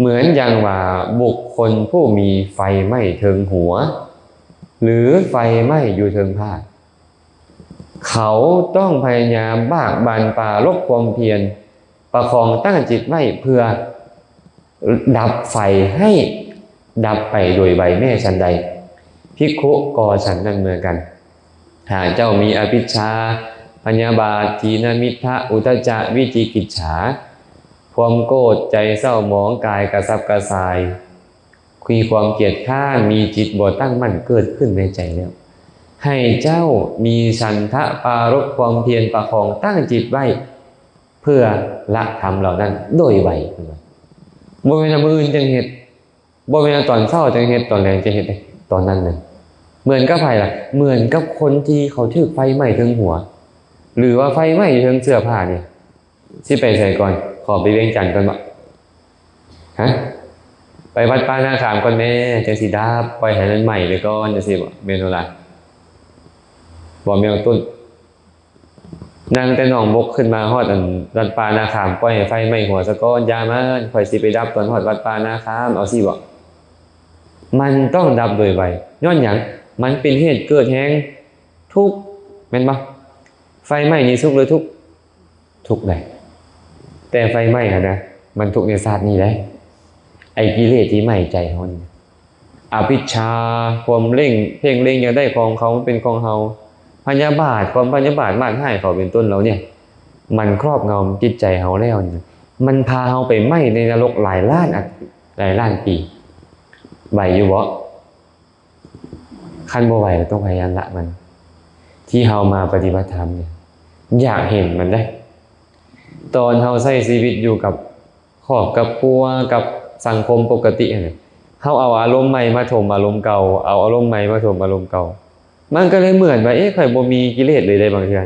ເໝືອນຢ່າງວ່າບຸກຄົນຜູ້ມີໄຟໄໝ້ເທິງຫົວ ຫຼື ໄຟໄໝ້ຢູ່ເທິງພ້າ, ເຂົາຕ້ອງພະຍາຍາມບາກບັ່ນປາລົບຄວາມພຽນ, ປະຄອງຕັ້ງຈິດໄວ້ເພື່ອ ດັບໄຟໃຫ້ດັບໄປໂດຍໄວແມ້ສັນໃດ, ພິກຂຸກໍສັນນັ້ນເໝືອນກັນ. ຖ້າເຈົ້າມີອະວິດຊາ, ພະຍາບາດ, ທີນະມິດທະ, ອຸດທະຈະ, ວິຈິກິດສາ, ຄວາມໂກດ, ໃຈເສົ້າໝອງ, ກາຍກະສັບກະສ່າຍ, ມີຄວາມກຽດຄ້ານ, ມີຈິດບໍ່ຕັ້ງໝັ້ນເກີດຂຶ້ນໃນໃຈແລ້ວ, ໃຫ້ເຈົ້າມີສັນທະປາລົບຄວາມພຽນປະຄອງຕັ້ງຈິດໄວ້ ເພື່ອລະທຳເຫຼົ່ານັ້ນໂດຍໄວ. ເພິ່ນວ່າ ບໍ່ແມ່ນວ່າມື້ອື່ນຈັ່ງເຮັດ, ບໍ່ແມ່ນວ່າຕອນເຊົ້າຈັ່ງເຮັດ, ຕອນແລງຈັ່ງເຮັດເດ້, ຕອນນັ້ນເລີຍ. ເໝືອນກັບໃຜລະ? ເໝືອນກັບຄົນທີ່ເຂົາຖືກໄຟໄໝ້ເທິງຫົວ ຫຼືວ່າໄຟໄໝ້ເທິງເສື້ອຜ້ານີ້. ຊິໄປໃສກ່ອນ? ຂໍໄປວຽງຈັນກ່ອນບໍ? ຮະ? ໄປວັດປ່ານາຂາມກ່ອນແມ້ ຈັ່ງຊິດັບ, ປ່ອຍໃຫ້ມັນໄໝ້ໄປກ່ອນ ຈັ່ງຊີ້ບໍ? ແມ່ນບໍ່ລະ? ບໍ່ແມ່ນຕົ້ນ ນັ່ງແຕ່ໜອງບົກຂຶ້ນມາຮອດອັນວັດປ່ານາຂາມ, ປ່ອຍໃຫ້ໄຟໄໝ້ຫົວສາກ່ອນ, ຢ່າມັນ, ຂ້ອຍຊິໄປດັບຕອນຮອດວັດປ່ານາຂາມ, ເອົາຊີ້ບໍ? ມັນຕ້ອງດັບໂດຍໄວ. ຍ້ອນຫຍັງ? ມັນເປັນເຫດເກີດແຫ່ງທຸກ, ແມ່ນບໍ່? ໄຟໄໝ້ນີ້ສຸກຫຼືທຸກ? ທຸກໃດ໋. ແຕ່ໄຟໄໝ້ຫັ້ນນະ ມັນທຸກໃນຊາດນີ້ໃດ໋. ໄອ້ກິເລດທີ່ໄໝ້ໃຈເຮົານີ້ ອະວິດຊາ, ຄວາມເລັ່ງ ເພງເລັງຢາກໄດ້ຂອງເຂົາ ມັນເປັນຂອງເຮົາ, ພະຍາບາດ, ຄວາມພະຍາບາດມາດຮ້າຍເຂົາເປັນຕົ້ນເຫຼົ່ານີ້ ມັນຄອບງຳຈິດໃຈເຮົາແລ້ວນີ້ ມັນພາເຮົາໄປໄໝ້ໃນນະລົກຫຼາຍລ້ານ ອາ ຫຼາຍລ້ານປີ. ໄຫວຢູ່ບໍ່? ຄັນບໍ່ໄຫວ ຕ້ອງພະຍາຍາມລະມັນ. ທີ່ເຮົາມາປະຕິບັດທຳນີ້ ຢາກເຫັນມັນເດ້. ຕອນເຮົາໃຊ້ຊີວິດຢູ່ກັບຄອບກັບຄົວ ກັບສັງຄົມປົກກະຕິຫັ້ນນະ ເຮົາເອົາອາລົມໃໝ່ມາຖົມອາລົມເກົ່າ, ເອົາອາລົມໃໝ່ມາຖົມອາລົມເກົ່າ, ມັນກໍເລີຍເໝືອນວ່າ ເອະ ຂ້ອຍບໍ່ມີກິເລດເລີຍໃດ໋ບາງເທື່ອ.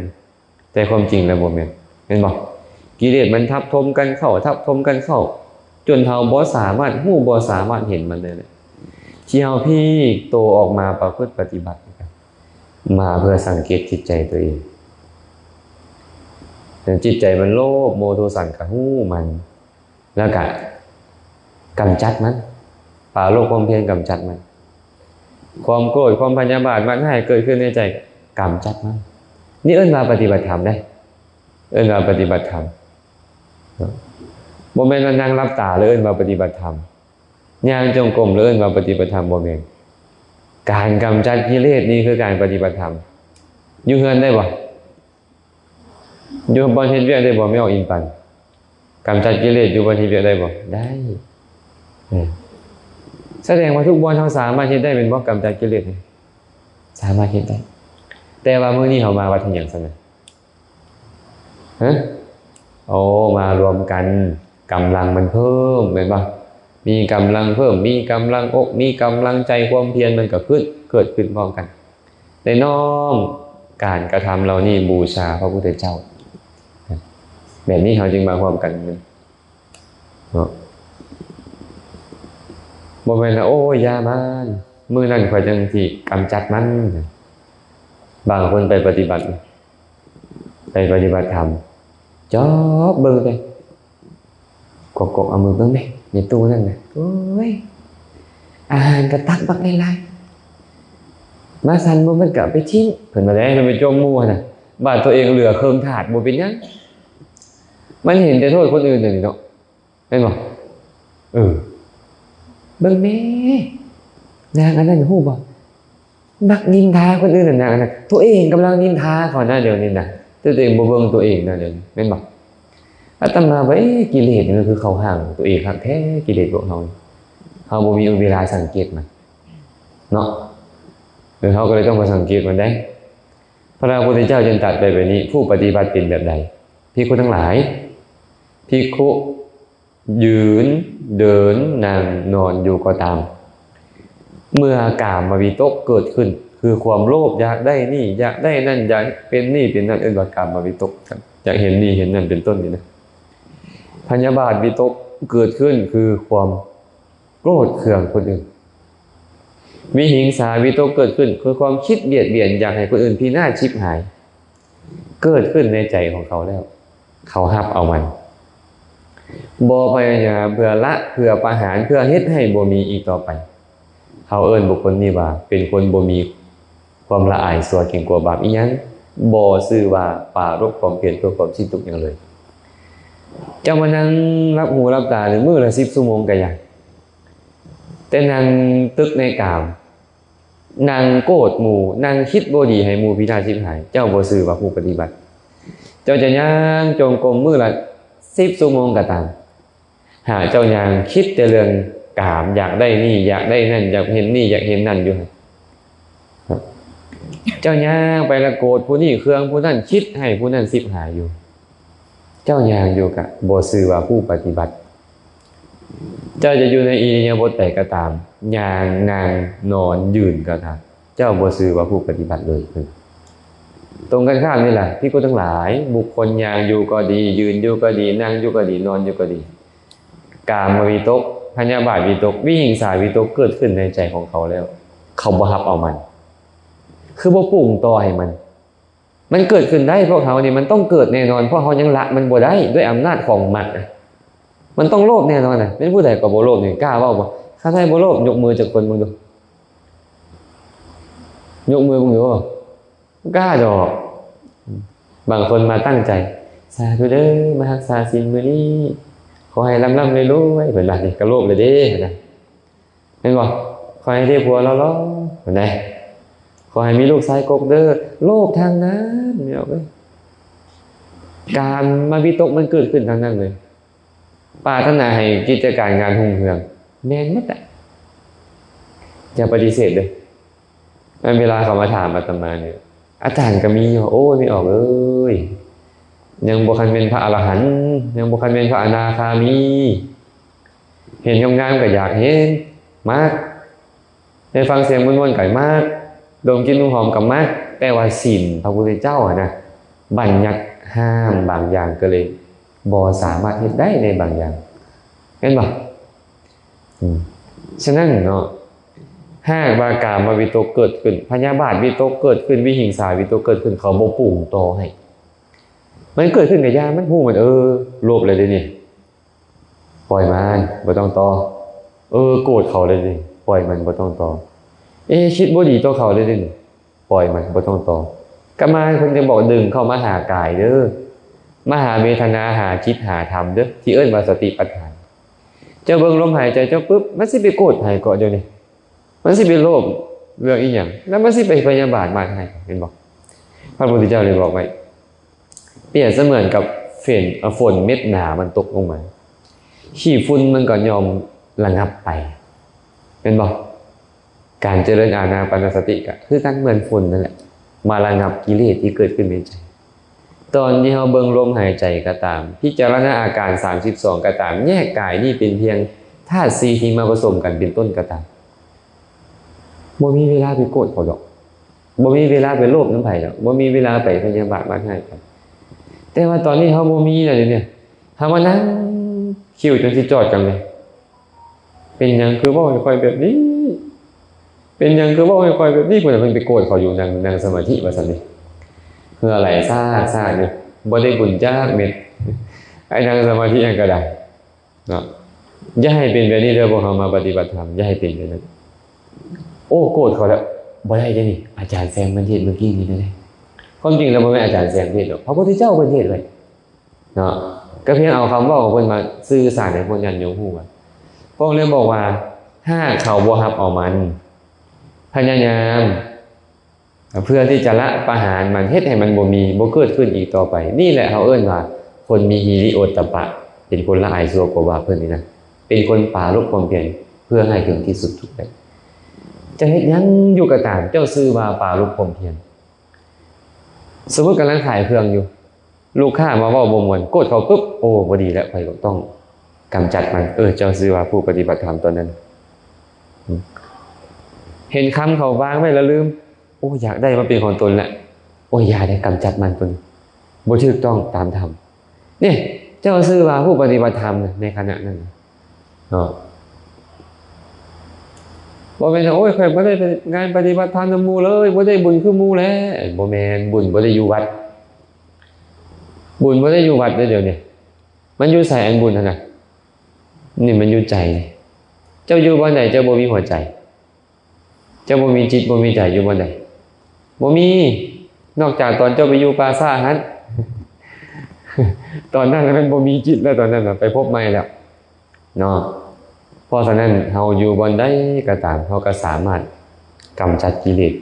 ແຕ່ຄວາມຈິງແລ້ວບໍ່ແມ່ນ, ແມ່ນບໍ່? ກິເລດມັນທັບຖົມກັນເຂົ້າ, ທັບຖົມກັນເຂົ້າ, ຈົນເຮົາບໍ່ສາມາດຮູ້, ບໍ່ສາມາດເຫັນມັນໄດ້ເລີຍ. ທີ່ເຮົາພີກໂຕອອກມາປະພຶດປະຕິບັດ ມາເພື່ອສັງເກດຈິດໃຈຕົວເອງ. ແຕ່ຈິດໃຈມັນໂລບ, ໂມໂທສັນ ກໍຮູ້ມັນ. ແລ້ວກະກຳຈັດມັນ, ປາລົບຄວາມພຽນກຳຈັດມັນ. ຄວາມໂກດ, ຄວາມພະຍາບາດ, ມັກຮ້າຍເກີດຂຶ້ນໃນໃຈ, ກຳຈັດມັນ. ນີ້ເອີ້ນວ່າປະຕິບັດທຳເດ້, ເອີ້ນວ່າປະຕິບັດທຳ. ບໍ່ແມ່ນວ່ານັ່ງຫຼັບຕາແລ້ວເອີ້ນວ່າປະຕິບັດທຳ, ຍ່າງຈົງກົມແລ້ວເອີ້ນວ່າປະຕິບັດທຳ, ບໍ່ແມ່ນ. ການກຳຈັດກິເລດນີ້ຄືການປະຕິບັດທຳ. ຢູ່ເຮືອນໄດ້ບໍ່? ຢູ່ບ່ອນເຮັດວຽກໄດ້ບໍ່ ແມ່ອອກອິນປັນ? ກຳຈັດກິເລດຢູ່ບ່ອນເຮັດວຽກໄດ້ບໍ່? ໄດ້. ເອີ ສະແດງວ່າທຸກບ່ອນເຮົາສາມາດເຮັດໄດ້ແມ່ນບໍ່? ກຳຈັດກິເລດນີ້ສາມາດເຮັດໄດ້. ແຕ່ວ່າມື້ນີ້ເຮົາມາວັດເຮັດຫຍັງຊັ້ນນະ? ຮະ? ໂອ້ ມາລວມກັນ ກຳລັງມັນເພີ່ມແມ່ນບໍ່? ມີກຳລັງເພີ່ມ, ມີກຳລັງອົກ, ມີກຳລັງໃຈ, ຄວາມພຽນມັນກໍຂຶ້ນ, ເກີດຂຶ້ນພ້ອມກັນ. ໄດ້ນ້ອມການກະທຳເຫຼົ່ານີ້ບູຊາພະພຸດທະເຈົ້າ. ແບບນີ້ເຮົາຈຶ່ງມາຮ່ວມກັນເນາະ. ບໍ່ແມ່ນວ່າ ໂອ້ຍ ຢ່າມັນ, ມື້ນັ້ນຂ້ອຍຈັ່ງຊິກຳຈັດມັນ. ບາງຄົນໄປປະຕິບັດ, ໄປປະຕິບັດທຳ, ຈອບເບິ່ງແຕ່ ກວກໆ ເອົາມືເບິ່ງແມ້ ໃນຕູ້ນັ້ນນະ, ໂອ້ຍ ອາຫານກໍຕັກບັກຫຼາຍໆ ມາສັນບໍ່ໝົດກໍເອົາໄປຖິ້ມ. ເພິ່ນວ່າໄດ໋ ເພິ່ນໄປຈົ່ມໝູ່ຫັ້ນນະ, ບາດຕົວເອງເຫຼືອເຄິ່ງຖາດບໍ່ເປັນຫຍັງ. ມັນເຫັນແຕ່ໂທດຄົນອື່ນນັ້ນເນາະ, ແມ່ນບໍ່? ເອີ ເບິ່ງແມ້ ນາງອັນນັ້ນຮູ້ບໍ່? ມັກນິນທາຄົນອື່ນນະ, ນາງອັນນັ້ນ ຕົວເອງກຳລັງນິນທາເຂົານະດຽວນີ້ນະ, ແຕ່ຕົວເອງບໍ່ເບິ່ງຕົວເອງນະດຽວນີ້ ແມ່ນບໍ່? ອາດຕະມາວ່າ ເອະ ກິເລດນີ້ມັນຄືເຂົ້າຮ່າງຕົວເອງຄັກແທ້, ກິເລດພວກເຮົາ, ເຮົາບໍ່ມີເວລາສັງເກດມັນເນາະ. ເອີ ເຮົາກໍເລີຍຕ້ອງມາສັງເກດມັນໄດ໋. ພະພຸດທະເຈົ້າຈຶ່ງຕັດໄປແບບນີ້, ຜູ້ປະຕິບັດເປັນແບບໃດ? ພິກຂຸທັງຫຼາຍ, ພິກຂຸ ຢືນ, ເດີນ, ນັ່ງ, ນອນຢູ່ກໍຕາມ, ເມື່ອກາມະວິຕົກເກີດຂຶ້ນ ຄືຄວາມໂລບ ຢາກໄດ້ນີ້ ຢາກໄດ້ນັ້ນ ຢາກເປັນນີ້ເປັນນັ້ນ ເອີ້ນວ່າກາມະວິຕົກ, ຢາກເຫັນນີ້ເຫັນນັ້ນ ເປັນຕົ້ນນີ້ນະ. ພະຍາບາດວິຕົກເກີດຂຶ້ນ ຄືຄວາມໂກດເຄືອງຄົນອື່ນ. ວິຫິງສາວິຕົກເກີດຂຶ້ນ ຄືຄວາມຄິດບຽດບຽນ ຢາກໃຫ້ຄົນອື່ນພິນາດຊິບຫາຍ. ເກີດຂຶ້ນໃນໃຈຂອງເຂົາແລ້ວ, ເຂົາຮັບເອົາມັນ, ບໍ່ພະຍາຍາມເພື່ອລະ, ເພື່ອປະຫານ, ເພື່ອເຮັດໃຫ້ບໍ່ມີອີກຕໍ່ໄປ. ເຮົາເອີ້ນບຸກຄົນນີ້ວ່າເປັນຄົນບໍ່ມີຄວາມລະອາຍຊົ່ວເກງກົວບາບອີ່ຫຍັງ, ບໍ່ຊື່ວ່າປາລົບຄວາມພຽນເພື່ອຄວາມສິ້ນທຸກຫຍັງເລີຍ. ເຈົ້າມານັ່ງຫຼັບຫູຫຼັບຕານີ້ມື້ລະສິບຊົ່ວໂມງກໍຍັງ ແຕ່ນັ່ງຕຶກໃນກາມ, ນັ່ງໂກດໝູ່, ນັ່ງຄິດບໍ່ດີໃຫ້ໝູ່ພິນາດຊິບຫາຍ, ເຈົ້າບໍ່ຊື່ວ່າຜູ້ປະຕິບັດ. ເຈົ້າຈະຍ່າງຈົງກົມມື້ລະສິບຊົ່ວໂມງກໍຕາມ, ຫາກເຈົ້າຍ່າງຄິດແຕ່ເລື່ອງກາມ, ຢາກໄດ້ນີ້, ຢາກໄດ້ນັ້ນ, ຢາກເຫັນນີ້, ຢາກເຫັນນັ້ນຢູ່, ເຈົ້າຍ່າງໄປລະໂກດຜູ້ນີ້ເຄືອງຜູ້ນັ້ນ, ຄິດໃຫ້ຜູ້ນັ້ນສິບຫາຍຢູ່. ເຈົ້າຍ່າງຢູ່ກະບໍ່ຊື່ວ່າຜູ້ປະຕິບັດ. ເຈົ້າຈະຢູ່ໃນອິລິຍາບົດໃດກໍຕາມ, ຍ່າງ, ນັ່ງ, ນອນ, ຢືນກໍຕາມ, ເຈົ້າບໍ່ຊື່ວ່າຜູ້ປະຕິບັດເລີຍ. ຕົງກັນຂ້າມນີ້ລະ, ພິກຂຸທັງຫຼາຍ, ບຸກຄົນຍ່າງຢູ່ກໍດີ, ຢືນຢູ່ກໍດີ, ນັ່ງຢູ່ກໍດີ, ນອນຢູ່ກໍດີ, ກາມະວິຕົກ, ພະຍາບາດວິຕົກ, ວິຫິງສາວິຕົກເກີດຂຶ້ນໃນໃຈຂອງເຂົາແລ້ວ, ເຂົາບໍ່ຮັບເອົາມັນ, ຄືບໍ່ປຸງຕໍ່ໃຫ້ມັນ. ມັນເກີດຂຶ້ນໄດ້, ພວກເຮົານີ້ມັນຕ້ອງເກີດແນ່ນອນ, ເພາະເຮົາຍັງລະມັນບໍ່ໄດ້ດ້ວຍອຳນາດຂອງມັນນະ. ມັນຕ້ອງໂລບແນ່ນອນນະ. ແມ່ນຜູ້ໃດກໍບໍ່ໂລບນີ້, ກ້າເວົ້າບໍ່? ຂ້າໃຜບໍ່ໂລບ, ຍົກມືຈັກຄົນເບິ່ງດູ. ຍົກມືເບິ່ງດູ. ບໍ່ກ້າດອກ. ບາງຄົນມາຕັ້ງໃຈ, ສາທຸເດີ, ມາຮັກສາສິນມື້ນີ້, ຂໍໃຫ້ລ່ຳໆລວຍໆ, ເພິ່ນວ່ານີ້ກໍໂລບແລ້ວເດ້ນະ. ແມ່ນບໍ່? ຂໍໃຫ້ໄດ້ຜົວຫຼໍ່ໆ ເພິ່ນໃດ, ຂໍໃຫ້ມີລູກຊາຍກົກເດີ, ໂລບທາງນັ້ນ, ແມ່ນບໍ່ເອີຍ? ກາມະວິຕົກມັນເກີດຂຶ້ນທາງນັ້ນເລີຍ. ປາດຖະໜາໃຫ້ກິດຈະການງານຮຸ່ງເຮືອງ, ແມ່ນໝົດແຫຼະ. ຢ່າປະຕິເສດເດີ. ແມ່ນເວລາເຂົາມາຖາມອາດຕະມານີ້, ອາຈານກໍມີຢູ່, ໂອ້ຍ ແມ່ອອກເອີຍ, ຍັງບໍ່ທັນແມ່ນພະອະລະຫັນ, ຍັງບໍ່ທັນແມ່ນພະອະນາຄາມີ. ເຫັນງາມໆກໍຢາກເຫັນ, ມັກ, ໄດ້ຟັງສຽງມ່ວນໆກໍມັກ, ດົມກິ່ນຫອມກໍມັກ, ແຕ່ວ່າສິນພະພຸດທະເຈົ້າຫັ້ນນະ ບັນຍັດຫ້າມບາງຢ່າງ ກໍເລີຍບໍ່ສາມາດເຮັດໄດ້ໃນບາງຢ່າງ, ແມ່ນບໍ່? ອືມ ສະນັ້ນເນາະ, ຫາກວ່າກາມະວິຕົກເກີດຂຶ້ນ, ພະຍາບາດວິຕົກເກີດຂຶ້ນ, ວິຫິງສາວິຕົກເກີດຂຶ້ນ, ເຂົາບໍ່ປຸງຕໍ່ໃຫ້, ມັນເກີດຂຶ້ນກໍຢ່າ, ມັນຮູ້ມັນ, ເອີ ໂລບແລ້ວເດນີ້. ປ່ອຍມັນ, ບໍ່ຕ້ອງຕໍ່. ເອີ ໂກດເຂົາແລ້ວເດ, ປ່ອຍມັນ, ບໍ່ຕ້ອງຕໍ່. ເອ ຄິດບໍ່ດີຕໍ່ເຂົາແລ້ວເດ, ປ່ອຍມັນ, ບໍ່ຕ້ອງຕໍ່. ກຳມາເພິ່ນຈຶ່ງບອກ ດຶງເຂົ້າມາຫາກາຍເດີ, ມາຫາເວທະນາ, ຫາຈິດ, ຫາທຳເດີ, ທີ່ເອີ້ນວ່າສະຕິປັດຖານ. ເຈົ້າເບິ່ງລົມຫາຍໃຈເຈົ້າປຶບ, ມັນຊິໄປໂກດໃຜເກາະດຽວນີ້? ມັນຊິໄປໂລບເລື່ອງອີ່ຫຍັງ? ແລ້ວມັນຊິໄປພະຍາບາດມາດໃຫ້, ເຫັນບໍ່? ພະພຸດທະເຈົ້າໄດ້ບອກໄວ້. ປຽບສະເໝືອນກັບເຝິນ, ເອີ ຝົນເມັດໜາມັນຕົກລົງມາ, ຂີ້ຝຸ່ນມັນກໍຍ່ອມລະງັບໄປ, ແມ່ນບໍ່? ການຈະເລີນອານາປານະສະຕິກໍຄືກັນ, ເໝືອນຝົນນັ້ນແຫຼະ, ມາລະງັບກິເລດທີ່ເກີດຂຶ້ນໃນໃຈ. ຕອນທີ່ເຮົາເບິ່ງລົມຫາຍໃຈກໍຕາມ, ພິຈາລະນາອາການສາມສິບສອງກໍຕາມ, ແຍກກາຍນີ້ເປັນພຽງທາດສີ່ທີ່ມາປະສົມກັນເປັນຕົ້ນກໍຕາມ. ບໍ່ມີເວລາໄປໂກດເຂົາດອກ, ບໍ່ມີເວລາໄປໂລບນຳໃຜດອກ, ບໍ່ມີເວລາໄປພະຍາບາດມາດຮ້າຍກັນ. ແຕ່ວ່າຕອນນີ້ເຮົາບໍ່ມີແລ້ວເດນີ້, ເຮົາມານັ່ງຄິວຈົນຊິຈອດກັນເລີຍ. ເປັນຫຍັງຄືເວົ້າໃຫ້ຂ້ອຍແບບນີ້? ເປັນຫຍັງຄືເວົ້າໃຫ້ຂ້ອຍແບບນີ້? ພຸ້ນນະ ເພິ່ນໄປໂກດເຂົາຢູ່, ນັ່ງ, ນັ່ງສະມາທິວ່າຊັ້ນເດ. ເຫື່ອໄຫຼຊາກໆຢູ່, ບໍ່ໄດ້ບຸນຈັກເມັດ, ໄອ້ນັ່ງສະມາທິຫຍັງກໍໄດ້. ເນາະ, ຢ່າໃຫ້ເປັນແບບນີ້ເດີ, ພວກເຮົາມາປະຕິບັດທຳ ຢ່າໃຫ້ເປັນແບບນັ້ນ. ໂອ້ ໂກດເຂົາແລ້ວ, ບໍ່ໄດ້ເດ້ນີ້, ອາຈານແຊມເພິ່ນເທດມື້ກີ້ນີ້ເດ້. ຄວາມຈິງແລ້ວບໍ່ແມ່ນອາຈານແຊມເທດດອກ, ພະພຸດທະເຈົ້າເພິ່ນເທດໄວ້ເນາະ. ກໍພຽງເອົາຄຳເວົ້າຂອງເພິ່ນມາສື່ສານໃຫ້ພວກຍາດໂຍມຮູ້ວ່າ, ພະອົງເລີຍບອກວ່າ ຫາກເຂົາບໍ່ຮັບເອົາມັນ, ພະຍາຍາມ ເພື່ອທີ່ຈະລະປະຫານມັນ, ເຮັດໃຫ້ມັນບໍ່ມີ, ບໍ່ເກີດຂຶ້ນອີກຕໍ່ໄປ. ນີ້ແຫຼະເຮົາເອີ້ນວ່າຄົນມີຫິລິໂອດຕະປະ, ເປັນຄົນລະອາຍຊົ່ວກົວບາບເພິ່ນນີ້ນະ, ເປັນຄົນປາລົບຄວາມພຽນເພື່ອໃຫ້ເຖິງທີ່ສຸດທຸກໄດ້. ຈະເຮັດຫຍັງຢູ່ກໍຕາມ, ເຈົ້າຊື່ວ່າປາລົບຄວາມພຽນ. ສົມມຸດກຳລັງຂາຍເຄື່ອງຢູ່, ລູກຄ້າມາເວົ້າບໍ່ມ່ວນ, ໂກດເຂົາປຶບ, ໂອ້ ບໍ່ດີແລ້ວ, ຂ້ອຍຕ້ອງກຳຈັດມັນ. ເອີ ເຈົ້າຊື່ວ່າຜູ້ປະຕິບັດທຳຕອນນັ້ນ. ເຫັນຄຳເຂົາວາງໄວ້ແລ້ວລືມ, ໂອ້ ຢາກໄດ້ມາເປັນຂອງຕົນແຫຼະ, ໂອ້ຍ ຢ່າເດ້, ກຳຈັດມັນ, ຕົວນີ້ບໍ່ຖືກຕ້ອງຕາມທຳ. ນີ້ ເຈົ້າຊື່ວ່າຜູ້ປະຕິບັດທຳໃນຂະນະນັ້ນເນາະ. ບໍ່ແມ່ນວ່າ ໂອ້ຍ ຂ້ອຍບໍ່ໄດ້ໄປງານປະຕິບັດທຳນຳໝູ່ເລີຍ, ບໍ່ໄດ້ບຸນຄືໝູ່ແຫຼະ. ບໍ່ແມ່ນ, ບຸນບໍ່ໄດ້ຢູ່ວັດ, ບຸນບໍ່ໄດ້ຢູ່ວັດເດ້ດຽວນີ້. ມັນຢູ່ໃສອັນບຸນຫັ້ນນະ? ນີ້ມັນຢູ່ໃຈ. ເຈົ້າຢູ່ບ່ອນໃດ ເຈົ້າບໍ່ມີຫົວໃຈ? ເຈົ້າບໍ່ມີຈິດ ບໍ່ມີໃຈຢູ່ບ່ອນໃດ? ບໍ່ມີ, ນອກຈາກຕອນເຈົ້າໄປຢູ່ປ່າຊ້າຫັ້ນ. ຕອນນັ້ນມັນບໍ່ມີຈິດແລ້ວ ຕອນນັ້ນນະ ໄປພົບໃໝ່ແລ້ວເນາະ. ເພາະສະນັ້ນ ເຮົາຢູ່ບ່ອນໃດກໍຕາມ ເຮົາກໍສາມາດກຳຈັດກິເລດ.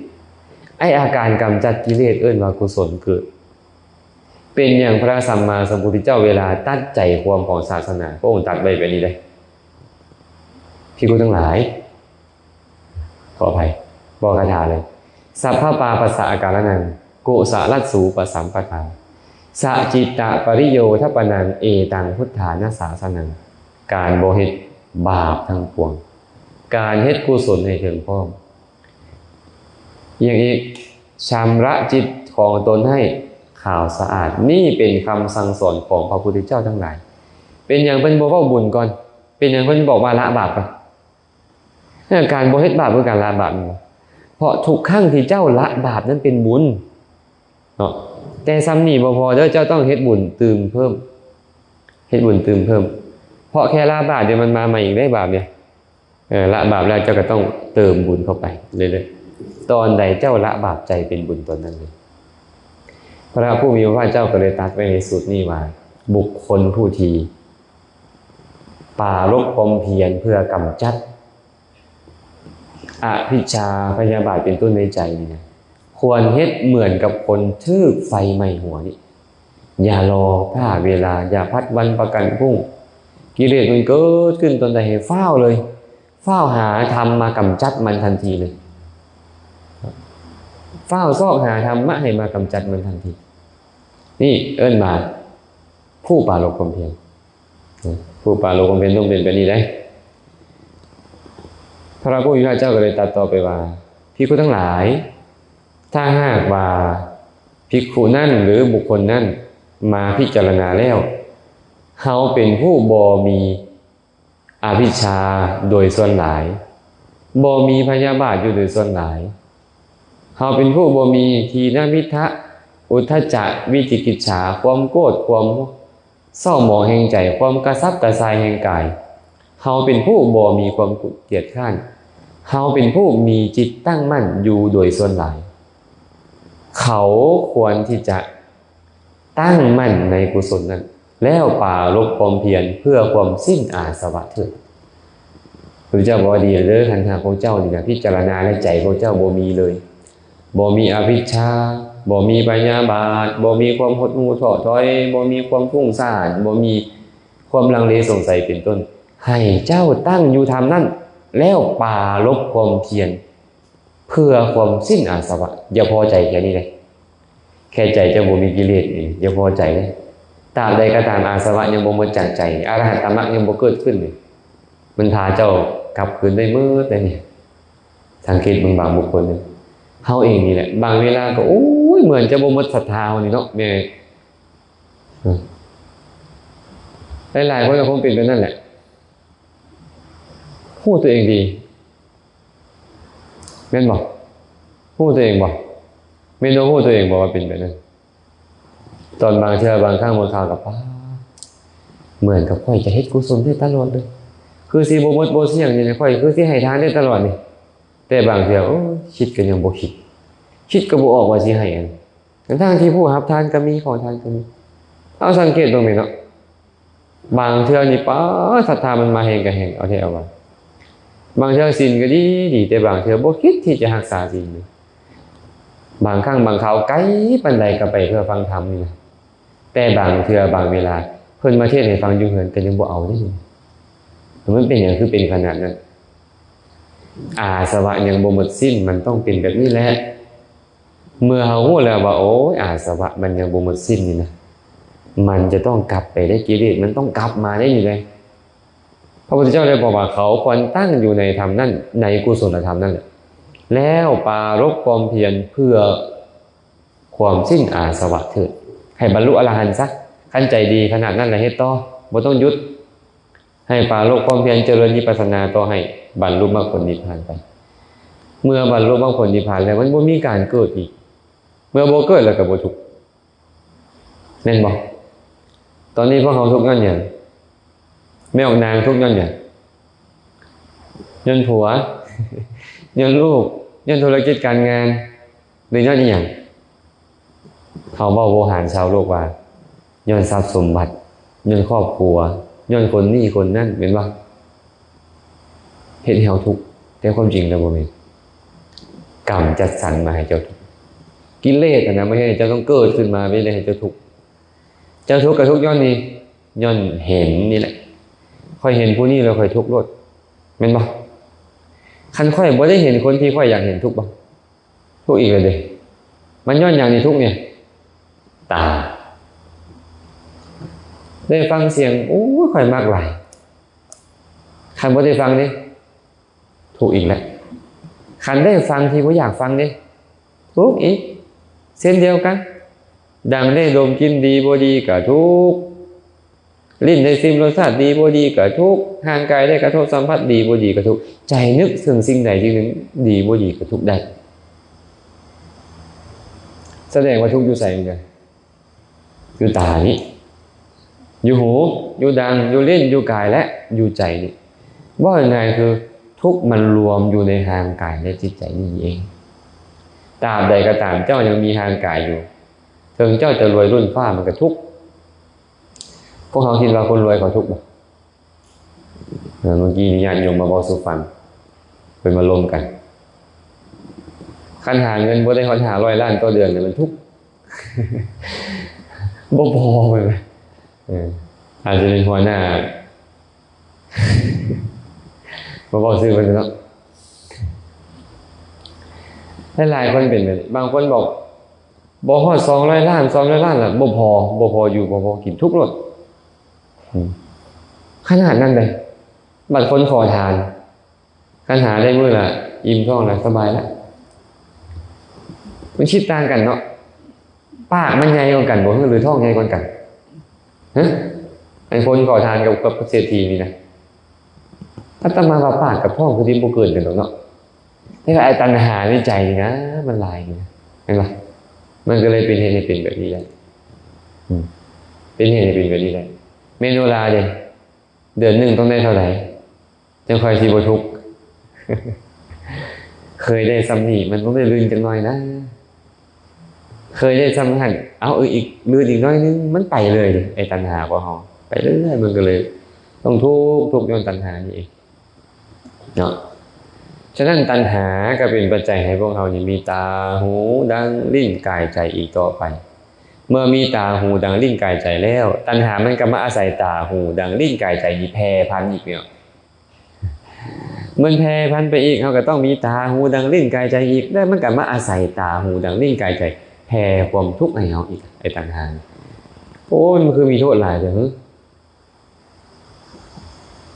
ໄອ້ອາການກຳຈັດກິເລດເອີ້ນວ່າກຸສົນເກີດ. ເປັນຫຍັງພະສຳມາສຳພຸດທະເຈົ້າເວລາຕັດໃຈຄວາມຂອງສາສະໜາ ພະອົງຕັດໄວ້ແບບນີ້ເດ້. ພິກຂຸທັງຫຼາຍ ຂໍອະໄພ ບໍ່ຄາຖາເລີຍ. ສັບພະປາປັດສະອາກາລະນັງ ກຸສະລັດສູປະສຳປະທາ ສະຈິດຕະປະລິໂຍທະປະນັງ ເອຕັງພຸດທານະສາສະນັງ. ການບໍ່ເຮັດບາບທັງປວງ ການເຮັດກຸສົນໃຫ້ເຖິງພ້ອມ. ອີ່ຫຍັງອີກ? ຊຳລະຈິດຂອງຕົນໃຫ້ຂາວສະອາດ. ນີ້ເປັນຄຳສັ່ງສອນຂອງພະພຸດທະເຈົ້າທັງຫຼາຍ. ເປັນຫຍັງເພິ່ນບໍ່ເວົ້າບຸນກ່ອນ? ເປັນຫຍັງເພິ່ນບອກວ່າລະບາບກ່ອນ? ເອີ ການບໍ່ເຮັດບາບຄືການລະບາບແມ່ນບໍ່? ເພາະທຸກຄັ້ງທີ່ເຈົ້າລະບາບນັ້ນເປັນບຸນເນາະ. ແຕ່ຊ່ຳນີ້ບໍ່ພໍເດີ້ ເຈົ້າຕ້ອງເຮັດບຸນຕື່ມເພີ່ມ ເຮັດບຸນຕື່ມເພີ່ມ. ເພາະແຄ່ລະບາບດຽວມັນມາໃໝ່ອີກໄດ້ບາບນີ້. ເອີ ລະບາບແລ້ວເຈົ້າກໍຕ້ອງເຕີມບຸນເຂົ້າໄປເລື້ອຍໆ. ຕອນໃດເຈົ້າລະບາບໃຈເປັນບຸນຕອນນັ້ນເລີຍ. ພະຜູ້ມີພະພາກເຈົ້າກໍເລີຍຕັດໄວ້ໃນສູດນີ້ວ່າ ບຸກຄົນຜູ້ທີ່ປາລົບຄວາມພຽນເພື່ອກຳຈັດອະວິດຊາພະຍາບາດເປັນຕົ້ນໃນໃຈນີ້ນະ ຄວນເຮັດເໝືອນກັບຄົນຖືກໄຟໄໝ້ຫົວນີ້. ຢ່າລໍຖ້າເວລາ, ຢ່າພັດວັນປະກັນພຸ່ງ. ກິເລດມັນເກີດຂຶ້ນຕອນໃດໃຫ້ຟ້າວເລີຍ, ຟ້າວຫາທຳມາກຳຈັດມັນທັນທີເລີຍ, ຟ້າວຊອກຫາທຳມະໃຫ້ມາກຳຈັດມັນທັນທີ. ນີ້ເອີ້ນວ່າຜູ້ປາລົບຄວາມພຽນ. ຜູ້ປາລົບຄວາມພຽນຕ້ອງເປັນແບບນີ້ເດ້. ພະຜູ້ມີພະພາກເຈົ້າກໍເລີຍຕັດຕໍ່ໄປວ່າ, ພິກຂຸທັງຫຼາຍ, ຖ້າຫາກວ່າພິກຂຸນັ້ນ ຫຼື ບຸກຄົນນັ້ນມາພິຈາລະນາແລ້ວ, ເຮົາເປັນຜູ້ບໍ່ມີອະວິດຊາໂດຍສ່ວນຫຼາຍ, ບໍ່ມີພະຍາບາດຢູ່ໂດຍສ່ວນຫຼາຍ, ເຮົາເປັນຜູ້ບໍ່ມີທີນະມິດທະ, ອຸດທະຈະ, ວິຈິກິດສາ, ຄວາມໂກດ, ຄວາມເສົ້າໝອງແຫ່ງໃຈ, ຄວາມກະສັບກະສ່າຍແຫ່ງກາຍ, ເຮົາເປັນຜູ້ບໍ່ມີຄວາມກຽດຄ້ານ, ເຮົາເປັນຜູ້ມີຈິດຕັ້ງໝັ້ນຢູ່ໂດຍສ່ວນຫຼາຍ. ເຂົາຄວນທີ່ຈະຕັ້ງໝັ້ນໃນກຸສົນນັ້ນ ແລ້ວປາລົບຄວາມພຽນເພື່ອຄວາມສິ້ນອາສະວະເຖີດ. ພະພຸດທະເຈົ້າບອກວ່າ ດີແລ້ວເດີ, ຄັນຫາກພວກເຈົ້ານີ້ນະ ພິຈາລະນາໃນໃຈພວກເຈົ້າບໍ່ມີເລີຍ, ບໍ່ມີອະວິດຊາ, ບໍ່ມີພະຍາບາດ, ບໍ່ມີຄວາມຫົດຫູ້ທໍ້ຖອຍ, ບໍ່ມີຄວາມຟຸ້ງສ້ານ, ບໍ່ມີຄວາມລັງເລສົງໄສເປັນຕົ້ນ, ໃຫ້ເຈົ້າຕັ້ງຢູ່ທຳນັ້ນ ແລ້ວປາລົບຄວາມພຽນ ເພື່ອຄວາມສິ້ນອາສະວະ. ຢ່າພໍໃຈແຄ່ນີ້ເດ້, ແຄ່ໃຈເຈົ້າບໍ່ມີກິເລດນີ້ ຢ່າພໍໃຈເດ້. ຕາບໃດກໍຕາມອາສະວະຍັງບໍ່ໝົດຈາກໃຈ, ອະລະຫັດຕະມັກຍັງບໍ່ເກີດຂຶ້ນນີ້, ມັນພາເຈົ້າກັບຄືນໄດ້ໝົດເດ້ນີ້. ສັງເກດເບິ່ງບາງບຸກຄົນນີ້, ເຮົາເອງນີ້ແຫຼະ, ບາງເວລາກໍ ໂອ້ຍ ເໝືອນຈະບໍ່ໝົດສັດທາເຮົານີ້ເນາະ ແມ່. ເອີ ຫຼາຍໆຄົນກໍຄົງເປັນແບບນັ້ນແຫຼະ. ຮູ້ຕົວເອງດີ ແມ່ນບໍ່? ຮູ້ຕົວເອງບໍ່? ແມ່ນບໍ່? ຮູ້ຕົວເອງບໍ່ວ່າເປັນແບບນັ້ນ? ຕອນບາງເທື່ອບາງຄັ້ງບາງຄາວກໍ ປ້າ ເໝືອນກັບຂ້ອຍຈະເຮັດກຸສົນໄດ້ຕະຫຼອດເລີຍ, ຄືຊິບໍ່ໝົດບໍ່ສ່ຽງນີ້ ຂ້ອຍຄືຊິໃຫ້ທານໄດ້ຕະຫຼອດນີ້. ແຕ່ບາງເທື່ອ ໂອ້ ຄິດກໍຍັງບໍ່ຄິດ, ຄິດກໍບໍ່ອອກວ່າຊິໃຫ້. ທັງໆທີ່ຜູ້ຮັບທານກໍມີ, ຂໍທານກໍມີ. ເຮົາສັງເກດເບິ່ງແມ່ນເນາະ, ບາງເທື່ອນີ້ ປ້າ ສັດທາມັນມາແຮງກໍແຮງ ເອົາແທ້ເອົາວ່າ. ບາງເທື່ອສິນກໍດີໆ ແຕ່ບາງເທື່ອບໍ່ຄິດທີ່ຈະຮັກສາສິນເລີຍ. ບາງຄັ້ງບາງຄາວໄກປານໃດກໍໄປເພື່ອຟັງທຳນີ້ນະ, ແຕ່ບາງເທື່ອບາງເວລາເພິ່ນມາເທດໃຫ້ຟັງຢູ່ເຮືອນກໍຍັງບໍ່ເອົາເດ້. ມັນເປັນຫຍັງຄືເປັນຂະໜາດນັ້ນ? ອາສະວະຍັງບໍ່ໝົດສິ້ນ, ມັນຕ້ອງເປັນແບບນີ້ແຫຼະ. ເມື່ອເຮົາຮູ້ແລ້ວວ່າ ໂອ້ຍ ອາສະວະມັນຍັງບໍ່ໝົດສິ້ນນີ້ນະ, ມັນຈະຕ້ອງກັບໄປໄດ້, ກິເລດມັນຕ້ອງກັບມາໄດ້ນີ້ເດ້. ພະພຸດທະເຈົ້າໄດ້ບອກວ່າ ເຂົາຄວນຕັ້ງຢູ່ໃນທຳນັ້ນ, ໃນກຸສົນລະທຳນັ້ນແຫຼະ, ແລ້ວປາລົບຄວາມພຽນເພື່ອຄວາມສິ້ນອາສະວະເຖີດ, ໃຫ້ບັນລຸອະລະຫັນຊະ. ຄັນໃຈດີຂະໜາດນັ້ນລະເຮັດຕໍ່, ບໍ່ຕ້ອງຢຸດ. ໃຫ້ປາລົບຄວາມພຽນຈະເລີນວິປັດສະນາຕໍ່ໃຫ້ບັນລຸມັກຜົນນິບພານໄປ. ເມື່ອບັນລຸມັກຜົນນິບພານແລ້ວ ມັນບໍ່ມີການເກີດອີກ. ເມື່ອບໍ່ເກີດແລ້ວກໍບໍ່ທຸກ ແມ່ນບໍ່? ຕອນນີ້ພວກເຮົາທຸກຍ້ອນຫຍັງ? ແມ່ອອກນາງທຸກຍ້ອນຫຍັງ? ຍ້ອນຜົວ, ຍ້ອນລູກ, ຍ້ອນທຸລະກິດການງານ ຫຼື ຍ້ອນອີ່ຫຍັງ? ເຮົາເວົ້າໂວຫານຊາວໂລກວ່າ ຍ້ອນຊັບສົມບັດ, ຍ້ອນຄອບຄົວ, ຍ້ອນຄົນນີ້ຄົນນັ້ນ, ແມ່ນບໍ່? ເຮັດໃຫ້ເຮົາທຸກ, ແຕ່ຄວາມຈິງແລ້ວບໍ່ແມ່ນ. ກຳຈັດສັນມາໃຫ້ເຈົ້າທຸກ. ກິເລດຫັ້ນນະ ມາເຮັດໃຫ້ເຈົ້າຕ້ອງເກີດຂຶ້ນມາ, ເຮັດໃຫ້ເຈົ້າທຸກ. ເຈົ້າທຸກກໍທຸກຍ້ອນນີ້, ຍ້ອນເຫັນນີ້ແຫຼະ. ຂ້ອຍເຫັນຜູ້ນີ້ແລ້ວຂ້ອຍທຸກໂລດ, ແມ່ນບໍ່? ຄັນຂ້ອຍບໍ່ໄດ້ເຫັນຄົນທີ່ຂ້ອຍຢາກເຫັນ, ທຸກບໍ່? ທຸກອີກແລ້ວເດ້. ມັນຍ້ອນຫຍັງນີ້ທຸກນີ້? ຕາ. ໄດ້ຟັງສຽງ, ໂອ້ຍ, ຂ້ອຍມັກຫຼາຍ. ຄັນບໍ່ໄດ້ຟັງເດ້, ທຸກອີກແລ້ວ. ຄັນໄດ້ຟັງທີ່ບໍ່ຢາກຟັງເດ້, ທຸກອີກເຊັ່ນດຽວກັນ. ດັງໄດ້ດົມກິ່ນດີບໍ່ດີກໍທຸກ. ລີ້ນໄດ້ຊິມລົດຊາດດີບໍ່ດີກໍທຸກ, ຮ່າງກາຍໄດ້ກະທົບສຳຜັດດີບໍ່ດີກໍທຸກ, ໃຈນຶກເຖິງສິ່ງໃດສິ່ງໜຶ່ງດີບໍ່ດີກໍທຸກໄດ້. ສະແດງວ່າທຸກຢູ່ໃສ? ຢູ່ຕານີ້, ຢູ່ຫູ, ຢູ່ດັງ, ຢູ່ລີ້ນ, ຢູ່ກາຍ ແລະ ຢູ່ໃຈນີ້. ເວົ້າງ່າຍໆຄື ທຸກມັນລວມຢູ່ໃນຮ່າງກາຍ ແລະ ຈິດໃຈນີ້ເອງ. ຕາບໃດກໍຕາມເຈົ້າຍັງມີຮ່າງກາຍຢູ່, ເຖິງເຈົ້າຈະລວຍລົ້ນຟ້າມັນກໍທຸກ. ພວກເຮົາຄິດວ່າຄົນລວຍເຂົາທຸກບໍ່? ເອີ ເມື່ອກີ້ນີ້ຍາດໂຍມມາເວົ້າສູ່ຟັງ, ເພິ່ນມາລົມກັນ. ຄັນຫາເງິນບໍ່ໄດ້ຮອດຫ້າຮ້ອຍລ້ານຕໍ່ເດືອນນີ້ ມັນທຸກ, ບໍ່ພໍແມ່ນບໍ່? ເອີ ອາດຈະເປັນຫົວໜ້າ, ບໍ່ເວົ້າຊື່ເພິ່ນເນາະ. ຫຼາຍໆຄົນເປັນແບບນີ້. ບາງຄົນບອກ ບໍ່ຮອດສອງຮ້ອຍລ້ານ, ສອງຮ້ອຍລ້ານລະບໍ່ພໍ, ບໍ່ພໍຢູ່, ບໍ່ພໍກິນ, ທຸກໂລດ. ອືມ ຂະໜາດນັ້ນເດ້. ບັດຄົນຂໍທານ, ຄັນຫາໄດ້ມື້ລະອີ່ມທ້ອງລະສະບາຍລະ. ມັນຄິດຕ່າງກັນເນາະ. ປາກມັນໃຫຍ່ກວ່າກັນບໍ່ ຫຼືທ້ອງໃຫຍ່ກວ່າກັນ? ຮະ? ອັນຄົນຂໍທານກັບ, ກັບເສດຖີນີ້ນະ. ອາດຕະມາວ່າປາກກັບທ້ອງຄືຊິບໍ່ເກີນກັນດອກເນາະ. ແຕ່ວ່າໄອ້ຕັນຫາໃນໃຈນີ້ນະ ມັນຫຼາຍນີ້ນະ, ເຫັນບໍ່? ມັນກໍເລີຍເປັນເຫດໃຫ້ເປັນແບບນີ້ໄດ້. ອືມ ເປັນເຫດໃຫ້ເປັນແບບນີ້ໄດ້. ແມ່ໂນລາເດ້ ເດືອນໜຶ່ງຕ້ອງໄດ້ເທົ່າໃດ ຈັ່ງຄ່ອຍຊິບໍ່ທຸກ? ເຄີຍໄດ້ຊ່ຳນີ້ ມັນຕ້ອງໄດ້ລື່ນຈັກໜ້ອຍນະ. ເຄີຍໄດ້ຊ່ຳຫັ້ນ ເອົາອີກ, ລື່ນອີກໜ້ອຍໜຶ່ງ ມັນໄປເລີຍເດ້. ໄອ້ຕັນຫາຂອງເຮົາໄປເລື້ອຍໆ ມັນກໍເລີຍຕ້ອງທຸກ, ທຸກຍ້ອນຕັນຫານີ້ເອງ. ເນາະ. ສະນັ້ນຕັນຫາກໍເປັນປັດໄຈໃຫ້ພວກເຮົານີ້ມີຕາ, ຫູ, ດັງ, ລີ້ນ, ກາຍ, ໃຈອີກຕໍ່ໄປ. ເມື່ອມີຕາ, ຫູ, ດັງ, ລີ້ນ, ກາຍ, ໃຈແລ້ວ, ຕັນຫາມັນກໍມາອາໄສຕາ, ຫູ, ດັງ, ລີ້ນ, ກາຍ, ໃຈນີ້ແຜ່ພັນອີກເນາະ. ມັນແຜ່ພັນໄປອີກ, ເຮົາກໍຕ້ອງມີຕາ, ຫູ, ດັງ, ລີ້ນ, ກາຍ, ໃຈອີກ, ແລ້ວມັນກໍມາອາໄສຕາ, ຫູ, ດັງ, ລີ້ນ, ກາຍ, ໃຈ ແຜ່ຄວາມທຸກໃຫ້ເຮົາອີກ, ໄອ້ຕັນຫາ. ໂອ້ຍ, ມັນຄືມີໂທດຫຼາຍແທ້.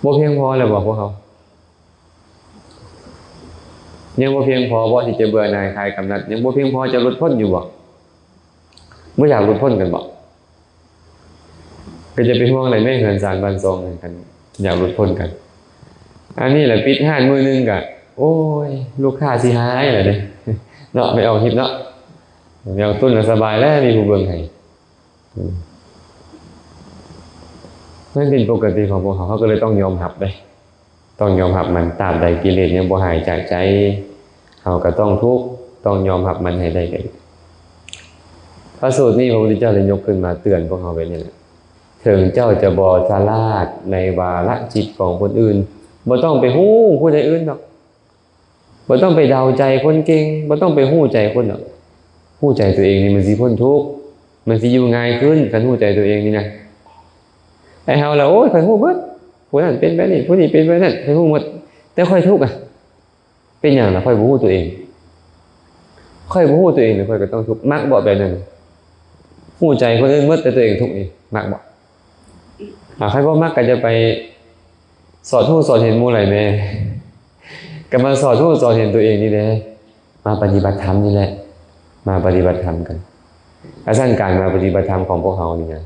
ບໍ່ພຽງພໍແລ້ວບໍ່ພວກເຮົາ? ຍັງບໍ່ພຽງພໍບໍ່ທີ່ຈະເບື່ອໜ່າຍຄາຍກຳໜັດ? ຍັງບໍ່ພຽງພໍຈະຫຼຸດພົ້ນຢູ່ບໍ່? ບໍ່ຢາກຫຼຸດພົ້ນກັນບໍ່? ກໍຈະເປັນຫ່ວງແຫຼະແມ້ ເຮືອນຊານບ້ານຊ່ອງກັນ, ຢາກຫຼຸດພົ້ນກັນ. ອັນນີ້ແຫຼະ ປິດຮ້ານມື້ໜຶ່ງກະ ໂອ້ຍ ລູກຄ້າຊິຫາຍແຫຼະເດ້ ເນາະ ໄປອອກຄລິບເນາະ, ໄປອອກຕຸ້ນລະສະບາຍແລ້ວ ມີຜູ້ເບິ່ງໃຫ້. ອືມ ມັນເປັນປົກກະຕິຂອງພວກເຮົາ, ເຮົາກໍເລີຍຕ້ອງຍອມຮັບເດ້, ຕ້ອງຍອມຮັບມັນ. ຕາບໃດກິເລດຍັງບໍ່ຫາຍຈາກໃຈ, ເຮົາກໍຕ້ອງທຸກ, ຕ້ອງຍອມຮັບມັນໃຫ້ໄດ້. ພະສູດນີ້ພະພຸດທະເຈົ້າໄດ້ຍົກຂຶ້ນມາເຕືອນພວກເຮົາແບບນີ້ແຫຼະ. ເຖິງເຈົ້າຈະບໍ່ສະຫຼາດໃນວາລະຈິດຂອງຄົນອື່ນ, ບໍ່ຕ້ອງໄປຮູ້ຜູ້ໃດອື່ນດອກ. ບໍ່ຕ້ອງໄປເດົາໃຈຄົນເກັ່ງ, ບໍ່ຕ້ອງໄປຮູ້ໃຈຄົນດອກ. ຮູ້ໃຈຕົວເອງນີ້ມັນຊິພົ້ນທຸກ, ມັນຊິຢູ່ງ່າຍຂຶ້ນ ຄັນຮູ້ໃຈຕົວເອງນີ້ນະ. ໄອ້ເຮົາລະ ໂອ້ຍ ຂ້ອຍຮູ້ເບິດ, ຜູ້ນັ້ນເປັນແບບນີ້, ຜູ້ນີ້ເປັນແບບນັ້ນ, ຂ້ອຍຮູ້ໝົດ, ແຕ່ຂ້ອຍທຸກອະ. ເປັນຫຍັງລະ? ຂ້ອຍບໍ່ຮູ້ຕົວເອງ. ຂ້ອຍບໍ່ຮູ້ຕົວເອງ ຂ້ອຍກໍຕ້ອງທຸກ. ມັກບໍ່ແບບນັ້ນ? ຮູ້ໃຈຄົນອື່ນໝົດ ແຕ່ຕົວເອງທຸກນີ້ ມັກບໍ່? ຖ້າໃຜບໍ່ມັກກໍຈະໄປສອດຮູ້ສອດເຫັນໝູ່ຫຼາຍແດ່, ກໍມາສອດຮູ້ສອດເຫັນຕົວເອງນີ້ແຫຼະ, ມາປະຕິບັດທຳນີ້ແຫຼະ, ມາປະຕິບັດທຳກັນ. ອາ ຊັ້ນການມາປະຕິບັດທຳຂອງພວກເຮົານີ້ນະ,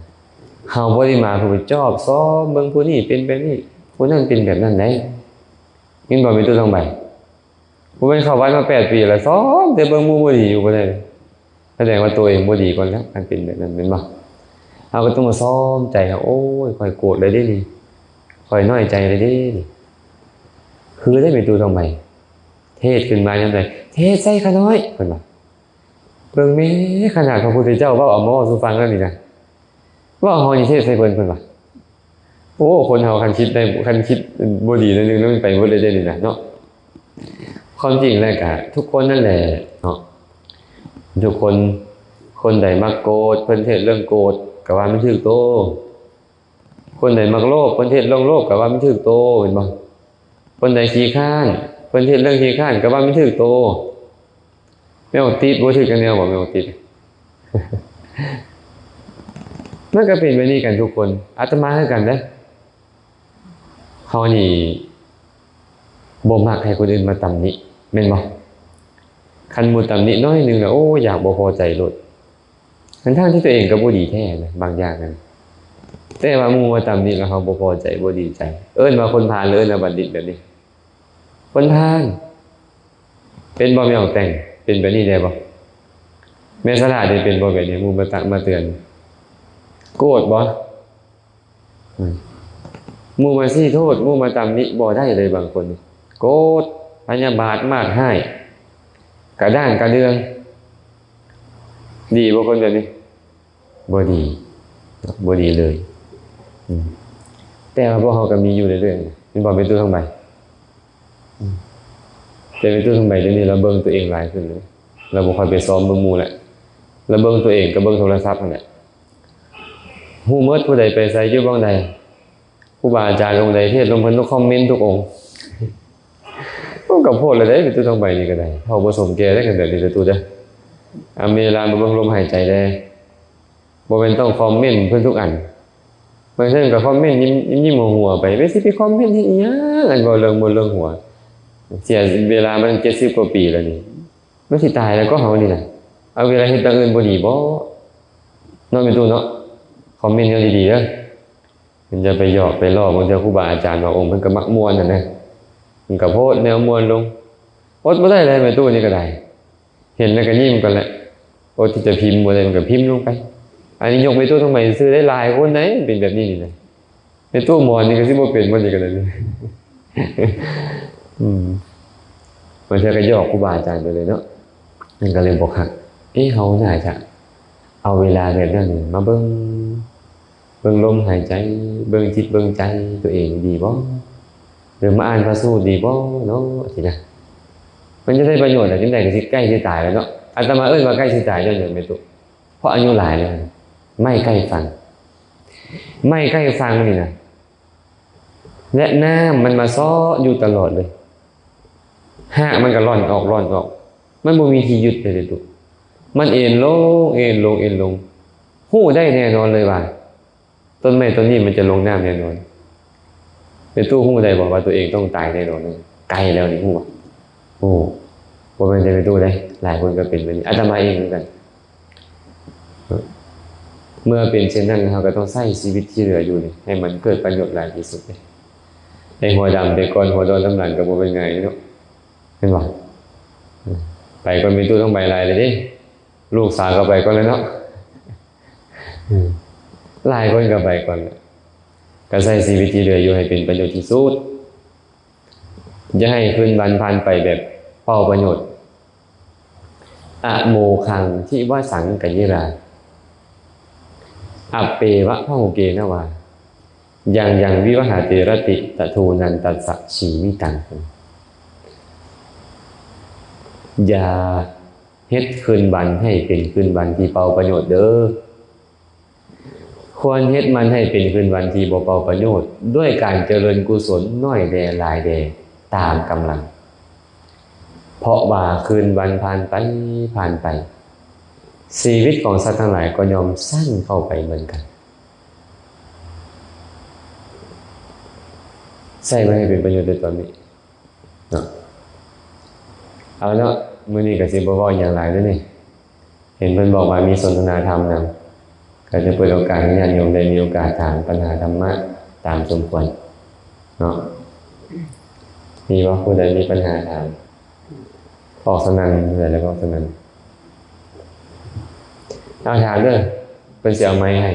ເຮົາບໍ່ໄດ້ມາເພື່ອໄປຈອບຊອມເບິ່ງຜູ້ນີ້ເປັນແບບນີ້, ຜູ້ນັ້ນເປັນແບບນັ້ນໃດ. ຍິນບໍ່ ແມ່ຕູ້ທອງໃບ? ຜູ້ແມ່ນເຂົ້າວັດມາແປດປີແລ້ວ ຊອມແຕ່ເບິ່ງໝູ່ບໍ່ດີຢູ່ບໍ່ໄດ້, ສະແດງວ່າຕົວເອງບໍ່ດີກ່ອນແລ້ວ ຄັນເປັນແບບນັ້ນແມ່ນບໍ່? ເຮົາກໍຕ້ອງມາຊອມໃຈເຮົາ, ໂອ້ຍ ຂ້ອຍໂກດແລ້ວເດ້ນີ້, ຂ້ອຍນ້ອຍໃຈແລ້ວເດ້ນີ້. ຄືໄດ້ແມ່ຕູ້ທອງໃບ ເທດຂຶ້ນມາຍາມໃດ, ເທດໃສ່ຂ້ານ້ອຍ ເພິ່ນວ່າ. ເບິ່ງແມ້ ຂະໜາດພະພຸດທະເຈົ້າເວົ້າເອົາມາເວົ້າສູ່ຟັງແລ້ວນີ້ນະ, ເວົ້າເຮົານິເທດໃສ່ເພິ່ນ ເພິ່ນວ່າ ໂອ້ ຄົນເຮົາຄັນຄິດໄດ້ ຄັນຄິດບໍ່ດີໜ້ອຍໜຶ່ງ ມັນໄປເບິດເລີຍເດ້ນີ້ນະເນາະ. ຄວາມຈິງແລ້ວກະທຸກຄົນນັ້ນແຫຼະເນາະ ທຸກຄົນ ຄົນໃດມັກໂກດ ເພິ່ນເທດເລື່ອງໂກດ ກະວ່າມັນຖືກໂຕ. ຄົນໃດມັກໂລບ ເພິ່ນເທດເລື່ອງໂລບ ກະວ່າມັນຖືກໂຕ ແມ່ນບໍ່? ຄົນໃດຂີ້ຄ້ານ ເພິ່ນເທດເລື່ອງຂີ້ຄ້ານ ກະວ່າມັນຖືກໂຕ. ແມ່ອອກຕິດບໍ່ຖືກຈັກແນວບໍ່ ແມ່ອອກຕິດ? ມັນກະເປັນແບບນີ້ກັນທຸກຄົນ ອາດຕະມາຄືກັນເດ້. ເຮົານີ້ບໍ່ມັກໃຫ້ຄົນອື່ນມາຕຳໜິ ແມ່ນບໍ່? ຄັນໝູ່ຕຳໜິໜ້ອຍໜຶ່ງລະ ໂອ້ ຢາກບໍ່ພໍໃຈໂລດ ທັງໆທີ່ຕົວເອງກະບໍ່ດີແທ້ນະ ບາງຢ່າງນັ້ນ ແຕ່ວ່າໝູ່ມາຕຳໜິແລ້ວເຮົາບໍ່ພໍໃຈ ບໍ່ດີໃຈ ເອີ້ນວ່າຄົນພານ ເອີ້ນວ່າບັນດິດແບບນີ້ ຄົນພານ. ເປັນບໍ່ແມ່ອອກແຕ່ງ? ເປັນແບບນີ້ໄດ້ບໍ່? ແມ່ສະຫຼາດນີ້ເປັນບໍ່ແບບນີ້? ໝູ່ມາຕະ ມາເຕືອນ ໂກດບໍ່? ອືມ ໝູ່ມາຊີ້ໂທດ ໝູ່ມາຕຳໜິບໍ່ໄດ້ເລີຍ ບາງຄົນນີ້ໂກດ ພະຍາບາດ ມາດຮ້າຍ ກະດ້າງກະເດືອງ. ດີບໍ່ຄົນແບບນີ້? ບໍ່ດີ ບໍ່ດີເລີຍ. ອືມ ແຕ່ວ່າພວກເຮົາກະມີຢູ່ເລື້ອຍໆ ແມ່ນບໍ່ແມ່ຕູ້ທອງໃບ? ອືມ ແຕ່ແມ່ຕູ້ທອງໃບດຽວນີ້ລາວເບິ່ງຕົວເອງຫຼາຍຂຶ້ນເລີຍ ລາວບໍ່ຄ່ອຍໄປຊອມເບິ່ງໝູ່ແລ້ວ ລາວເບິ່ງຕົວເອງກັບເບິ່ງໂທລະສັບຫັ້ນແຫຼະ. ຮູ້ໝົດຜູ້ໃດໄປໃສ ຢູ່ບ່ອນໃດ ຄູບາອາຈານອົງໃດເທດລົງ ເພິ່ນຕ້ອງຄອມເມັນທຸກອົງ. ໂອ້ ກະໂພດແລ້ວເດ້ ແມ່ຕູ້ທອງໃບນີ້ກະໄດ້ ເຖົ້າບໍ່ສົມແກ່ເດ້ ຄັນແບບນີ້ເດີຕູ້ເດີ. ອາ ມີເວລາມາເບິ່ງລົມຫາຍໃຈແດ່ ບໍ່ແມ່ນຕ້ອງຄອມເມັນເພິ່ນທຸກອັນ ບາງເທື່ອກະຄອມເມັນຍິ້ມໆຫົວໆໄປ ໄປຊິໄປຄອມເມັນເຮັດອີ່ຫຍັງ ອັນເວົ້າເລື່ອງມົນເລື່ອງຫົວ ເສຍເວລາມາເຈັດສິບກວ່າປີແລ້ວນີ້ ມັນຊິຕາຍແລ້ວກໍເຮົານີ້ນະ ເອົາເວລາເຮັດຢ່າງອື່ນບໍ່ດີບໍ່ ເນາະແມ່ຕູ້ເນາະ? ຄອມເມັນແນວດີໆເດີ ເພິ່ນຢ່າໄປຢອກໄປລໍ້ ບາງເທື່ອຄູບາອາຈານບາງອົງເພິ່ນກະມັກມ່ວນຫັ້ນນະ ເພິ່ນກະໂພດແນວມ່ວນລົງ. ອົດບໍ່ໄດ້ແລ້ວແມ່ຕູ້ນີ້ກະໄດ້ ເຫັນແລ້ວກະຍິ້ມກ່ອນແຫຼະ ອົດທີ່ຈະພິມບໍ່ໄດ້ ມັນກະພິມລົງໄປ. ອັນນີ້ຍົກແມ່ຕູ້ທອງໃບຊື່ໆ ໄດ້ຫຼາຍຄົນໃດເປັນແບບນີ້ນີ້ນະ ແມ່ຕູ້ໝອນນີ້ກະຊິບໍ່ເປັນບໍ່ນີ້ກະໄດ້. ອືມ ບາງເທື່ອກະຢອກຄູບາອາຈານໄປເລີຍເນາະ ມັນກະເລີຍບໍ່ຄັກ. ເອ ເຮົາໜ້າຈະເອົາເວລາແບບນັ້ນມາເບິ່ງ ເບິ່ງລົມຫາຍໃຈ ເບິ່ງຈິດເບິ່ງໃຈຕົວເອງດີບໍ່ ຫຼືມາອ່ານພະສູດດີບໍ່ເນາະ ຈັ່ງຊີ້ນະ. ມັນຈະໄດ້ປະໂຫຍດແຫຼະ ຈັ່ງໃດກະຊິໃກ້ຊິຕາຍແລ້ວເນາະ. ອາດຕະມາເອີ້ນວ່າໃກ້ຊິຕາຍຍ້ອນຫຍັງແມ່ຕູ້? ເພາະອາຍຸຫຼາຍແລ້ວ. ໄມ້ໃກ້ຝັ່ງ ໄມ້ໃກ້ຝັ່ງນີ້ນະ ແລະນ້ຳມັນມາເຊາະຢູ່ຕະຫຼອດເລີຍ ຮາກມັນກະລ່ອນອອກລ່ອນອອກ ມັນບໍ່ມີທີ່ຢຸດເລີຍເດ້ ມັນເອັນລົງເອັນລົງເອັນລົງ. ຮູ້ໄດ້ແນ່ນອນເລີຍວ່າ ຕົ້ນໄມ້ຕົ້ນນີ້ມັນຈະລົງນ້ຳແນ່ນອນ. ແມ່ຕູ້ຮູ້ໄດ້ບໍ່ວ່າຕົວເອງຕ້ອງຕາຍແນ່ນອນ? ໃກ້ແລ້ວນີ້ຮູ້ບໍ່? ໂອ້ ບໍ່ແມ່ນແຕ່ແມ່ຕູ້ເດ້ ຫຼາຍຄົນກະເປັນແບບນີ້ ອາດຕະມາເອງຄືກັນ. ເມື່ອເປັນເຊັ່ນນັ້ນ ເຮົາກະຕ້ອງໃຊ້ຊີວິດທີ່ເຫຼືອຢູ່ນີ້ ໃຫ້ມັນເກີດປະໂຫຍດຫຼາຍທີ່ສຸດເດ້. ໃຫ້ຫົວດຳໄປກ່ອນ ຫົວດອນນຳຫຼັງກະບໍ່ແມ່ນງ່າຍເນາະ ແມ່ນບໍ່? ໄປກ່ອນແມ່ຕູ້ທອງໃບຫຼາຍແລ້ວເດ້ ລູກສາວກະໄປກ່ອນແລ້ວເນາະ. ອືມ ຫຼາຍຄົນກະໄປກ່ອນ ກະໃຊ້ຊີວິດທີ່ເຫຼືອຢູ່ໃຫ້ເປັນປະໂຫຍດທີ່ສຸດ ຢ່າໃຫ້ຄືນວັນຜ່ານໄປແບບເປົ່າປະໂຫຍດ. ອະໂມຄັງທິວະສັງກະຍິລາ ອະເປວະພະຫຸເກນະວາ ຍັງຍັງວິວະຫາຕິຣະຕິຕະໂທນັນຕັດສະຊີວິຕັງ. ຢ່າເຮັດຄືນວັນໃຫ້ເປັນຄືນວັນທີ່ເປົ່າປະໂຫຍດເດີ. ຄວນເຮັດມັນໃຫ້ເປັນຄືນວັນທີ່ບໍ່ເປົ່າປະໂຫຍດ ດ້ວຍການຈະເລີນກຸສົນໜ້ອຍແດ່ຫຼາຍແດ່ຕາມກຳລັງ. ເພາະວ່າຄືນວັນຜ່ານໄປຜ່ານໄປ ຊີວິດຂອງສັດທັງຫຼາຍກໍຍ່ອມສັ້ນເຂົ້າໄປເໝືອນກັນ. ໃຊ້ມັນໃຫ້ເປັນປະໂຫຍດໃນຕອນນີ້ເນາະ. ເອົາເນາະ ມື້ນີ້ກະຊິບໍ່ເວົ້າຫຍັງຫຼາຍເດີນີ້ ເຫັນເພິ່ນບອກວ່າມີສົນທະນາທຳນຳ ກະຈະເປີດໂອກາດໃຫ້ຍາດໂຍມໄດ້ມີໂອກາດຖາມປັນຫາທຳມະຕາມສົມຄວນເນາະ. ມີບໍ່ ຜູ້ໃດມີປັນຫາຖາມ? ອອກສະນັ້ນ ຜູ້ໃດແລ້ວອອກສະນັ້ນ. ເອົາ ຖາມເດີ ເພິ່ນຊິເອົາໄມໃຫ້.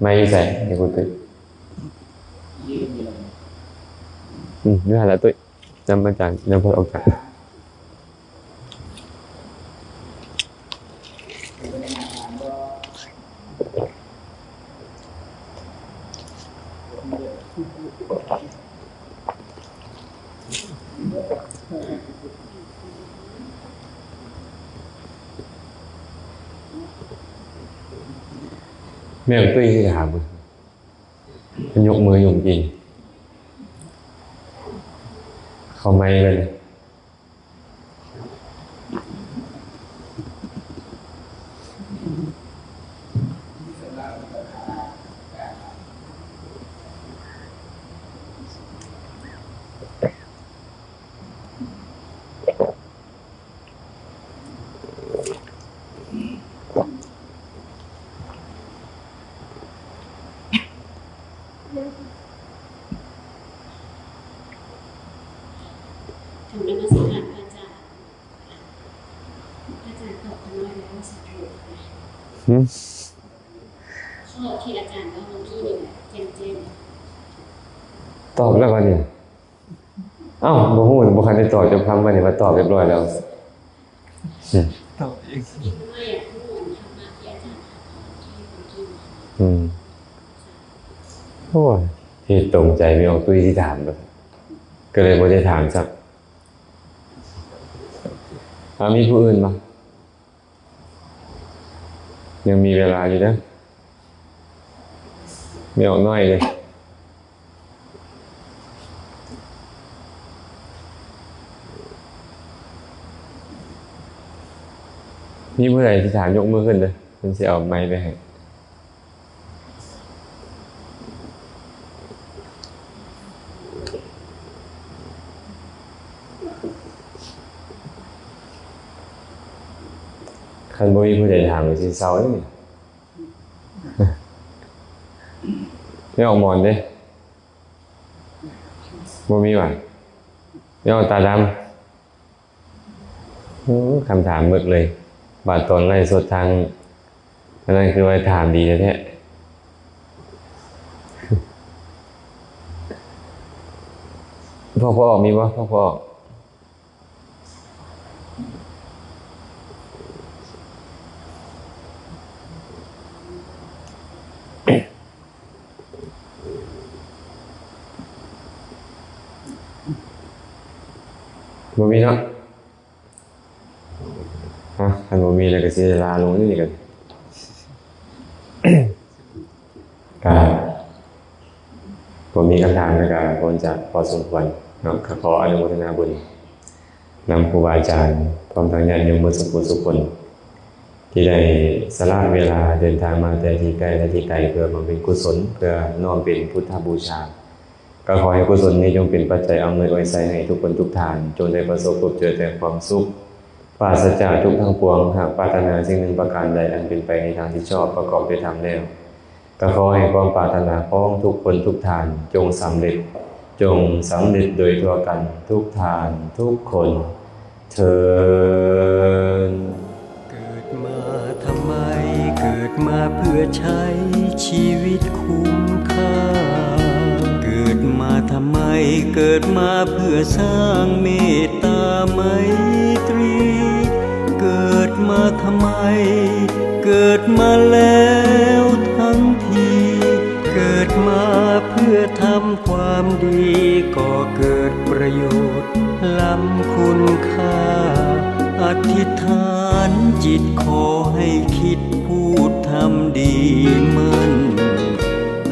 ໄມຢູ່ໃສ? ໃຫ້ຜູ້ຕື່ນ ອືມ ຢູ່ຫັ້ນລະຕຸ້ຍ ນຳອາຈານ ນຳເພິ່ນອອກຈາກ. ແມ່ນ ຕຸ້ຍຊິຖາມເບິ່ງ ຍົກມືຫຍຸ້ງອີ່ ເຂົ້າໄມເພິ່ນ. ກາບນະມັດສະການພະອາຈານ. ພະອາຈານຕອບຂ້ານ້ອຍແລ້ວ ສາທຸ. ຫືມ? ຂໍ້ທີ່ອາຈານເວົ້າເມື່ອກີ້ນີ້ແຫຼະ ແຈ່ມໆ. ຕອບແລ້ວບັດນີ້. ເອົ້າ ບໍ່ຮູ້ ບໍ່ທັນໄດ້ຕອບຈັກຄຳ ບັດນີ້ວ່າຕອບຮຽບຮ້ອຍແລ້ວ. ຕອບເອງ. ອືມ. ໂອ້ຍ ເຮັດຕົງໃຈ ແມ່ອອກຕຸ້ຍຊິຖາມ ກໍເລີຍບໍ່ໄດ້ຖາມຊ້ຳ. ອາ ມີຜູ້ອື່ນບໍ່? ຍັງມີເວລາຢູ່ເດີ ແມ່ອອກນ້ອຍເດ້. ມີຜູ້ໃດຊິຖາມຍົກມືຂຶ້ນເດີ ເພິ່ນຊິເອົາໄມໄປໃຫ້. ຄັນບໍ່ມີຜູ້ໃດຖາມກໍຊິເຊົາເດ້ນີ້. ແມ່ອອກໝອນເດ້. ບໍ່ມີຫວາ? ແມ່ອອກຕາດຳ. ໂອ້ ຄຳຖາມເບິດເລີຍ. ບາດຕອນໄລຟ໌ສົດທາງອັນນັ້ນຄືວ່າຖາມດີແທ້ໆ. ພວກ ພວກອອກມີບໍ່? ພວກ ພວກອອກ. ບໍ່ມີເນາະ. ຮະ ຄັນບໍ່ມີແລ້ວກໍຊິໄດ້ລາລົງນີ້ກໍ ກະບໍ່ມີຄຳຖາມ ແລ້ວກະຄວນຈະພໍສົມຄວນເນາະ. ກໍຂໍອະນຸໂມທະນາບຸນນຳຄູບາອາຈານ ພ້ອມທັງຍາດໂຍມເບິດສູ່ຜູ້ສູ່ຄົນ ທີ່ໄດ້ສະຫຼະເວລາເດີນທາງມາແຕ່ທີ່ໃກ້ ແລະ ທີ່ໄກ ເພື່ອບຳເພັນກຸສົນ ເພື່ອນ້ອມເປັນພຸດທະບູຊາ. ກໍຂໍໃຫ້ກຸສົນນີ້ຈົ່ງເປັນປັດໄຈອຳນວຍອວຍໄຊໃຫ້ທຸກຄົນທຸກທ່ານ ຈົ່ງໄດ້ປະສົບພົບເຈີແຕ່ຄວາມສຸກ ປາສະຈາກທຸກທັງປວງ. ຫາກປາດຖະໜາສິ່ງໜຶ່ງປະການໃດອັນເປັນໄປໃນທາງທີ່ຊອບ ປະກອບດ້ວຍທຳແລ້ວ ກໍຂໍໃຫ້ຄວາມປາດຖະໜາຂອງທຸກຄົນທຸກທ່ານ ຈົ່ງສຳເລັດ ຈົ່ງສຳເລັດໂດຍທົ່ວກັນທຸກທ່ານທຸກຄົນເທີນ. ເກີດມາທຳໄມ? ເກີດມາເພື່ອໃຊ້ຊີວິດຄຸ້ມຄ່າ. ເກີດມາທຳໄມ? ເກີດມາເພື່ອສ້າງເມດຕາໄມຕຣີ. ເກີດມາທຳໄມ? ເກີດມາແລ້ວທັງທີ. ເກີດມາເພື່ອທຳຄວາມດີ ກໍເກີດປະໂຫຍດ ລ້ຳຄຸນຄ່າ. ອະທິຖານຈິດຂໍໃຫ້ຄິດ ພູດທຳດີໝັ້ນ.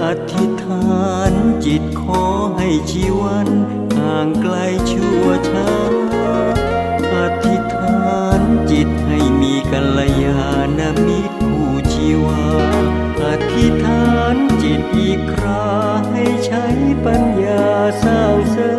ອະທິຖານຈິດຂໍໃຫ້ຊີວັນ ຫ່າງໄກຊົ່ວຊ້າ. ອະທິຖານຈິດໃຫ້ມີກັນລະຍານະມິດ ຄູ່ຊີວາ. ອະທິຖານຈິດອີກຄຣາ ໃຫ້ໃຊ້ປັນຍາສ້າງເສີ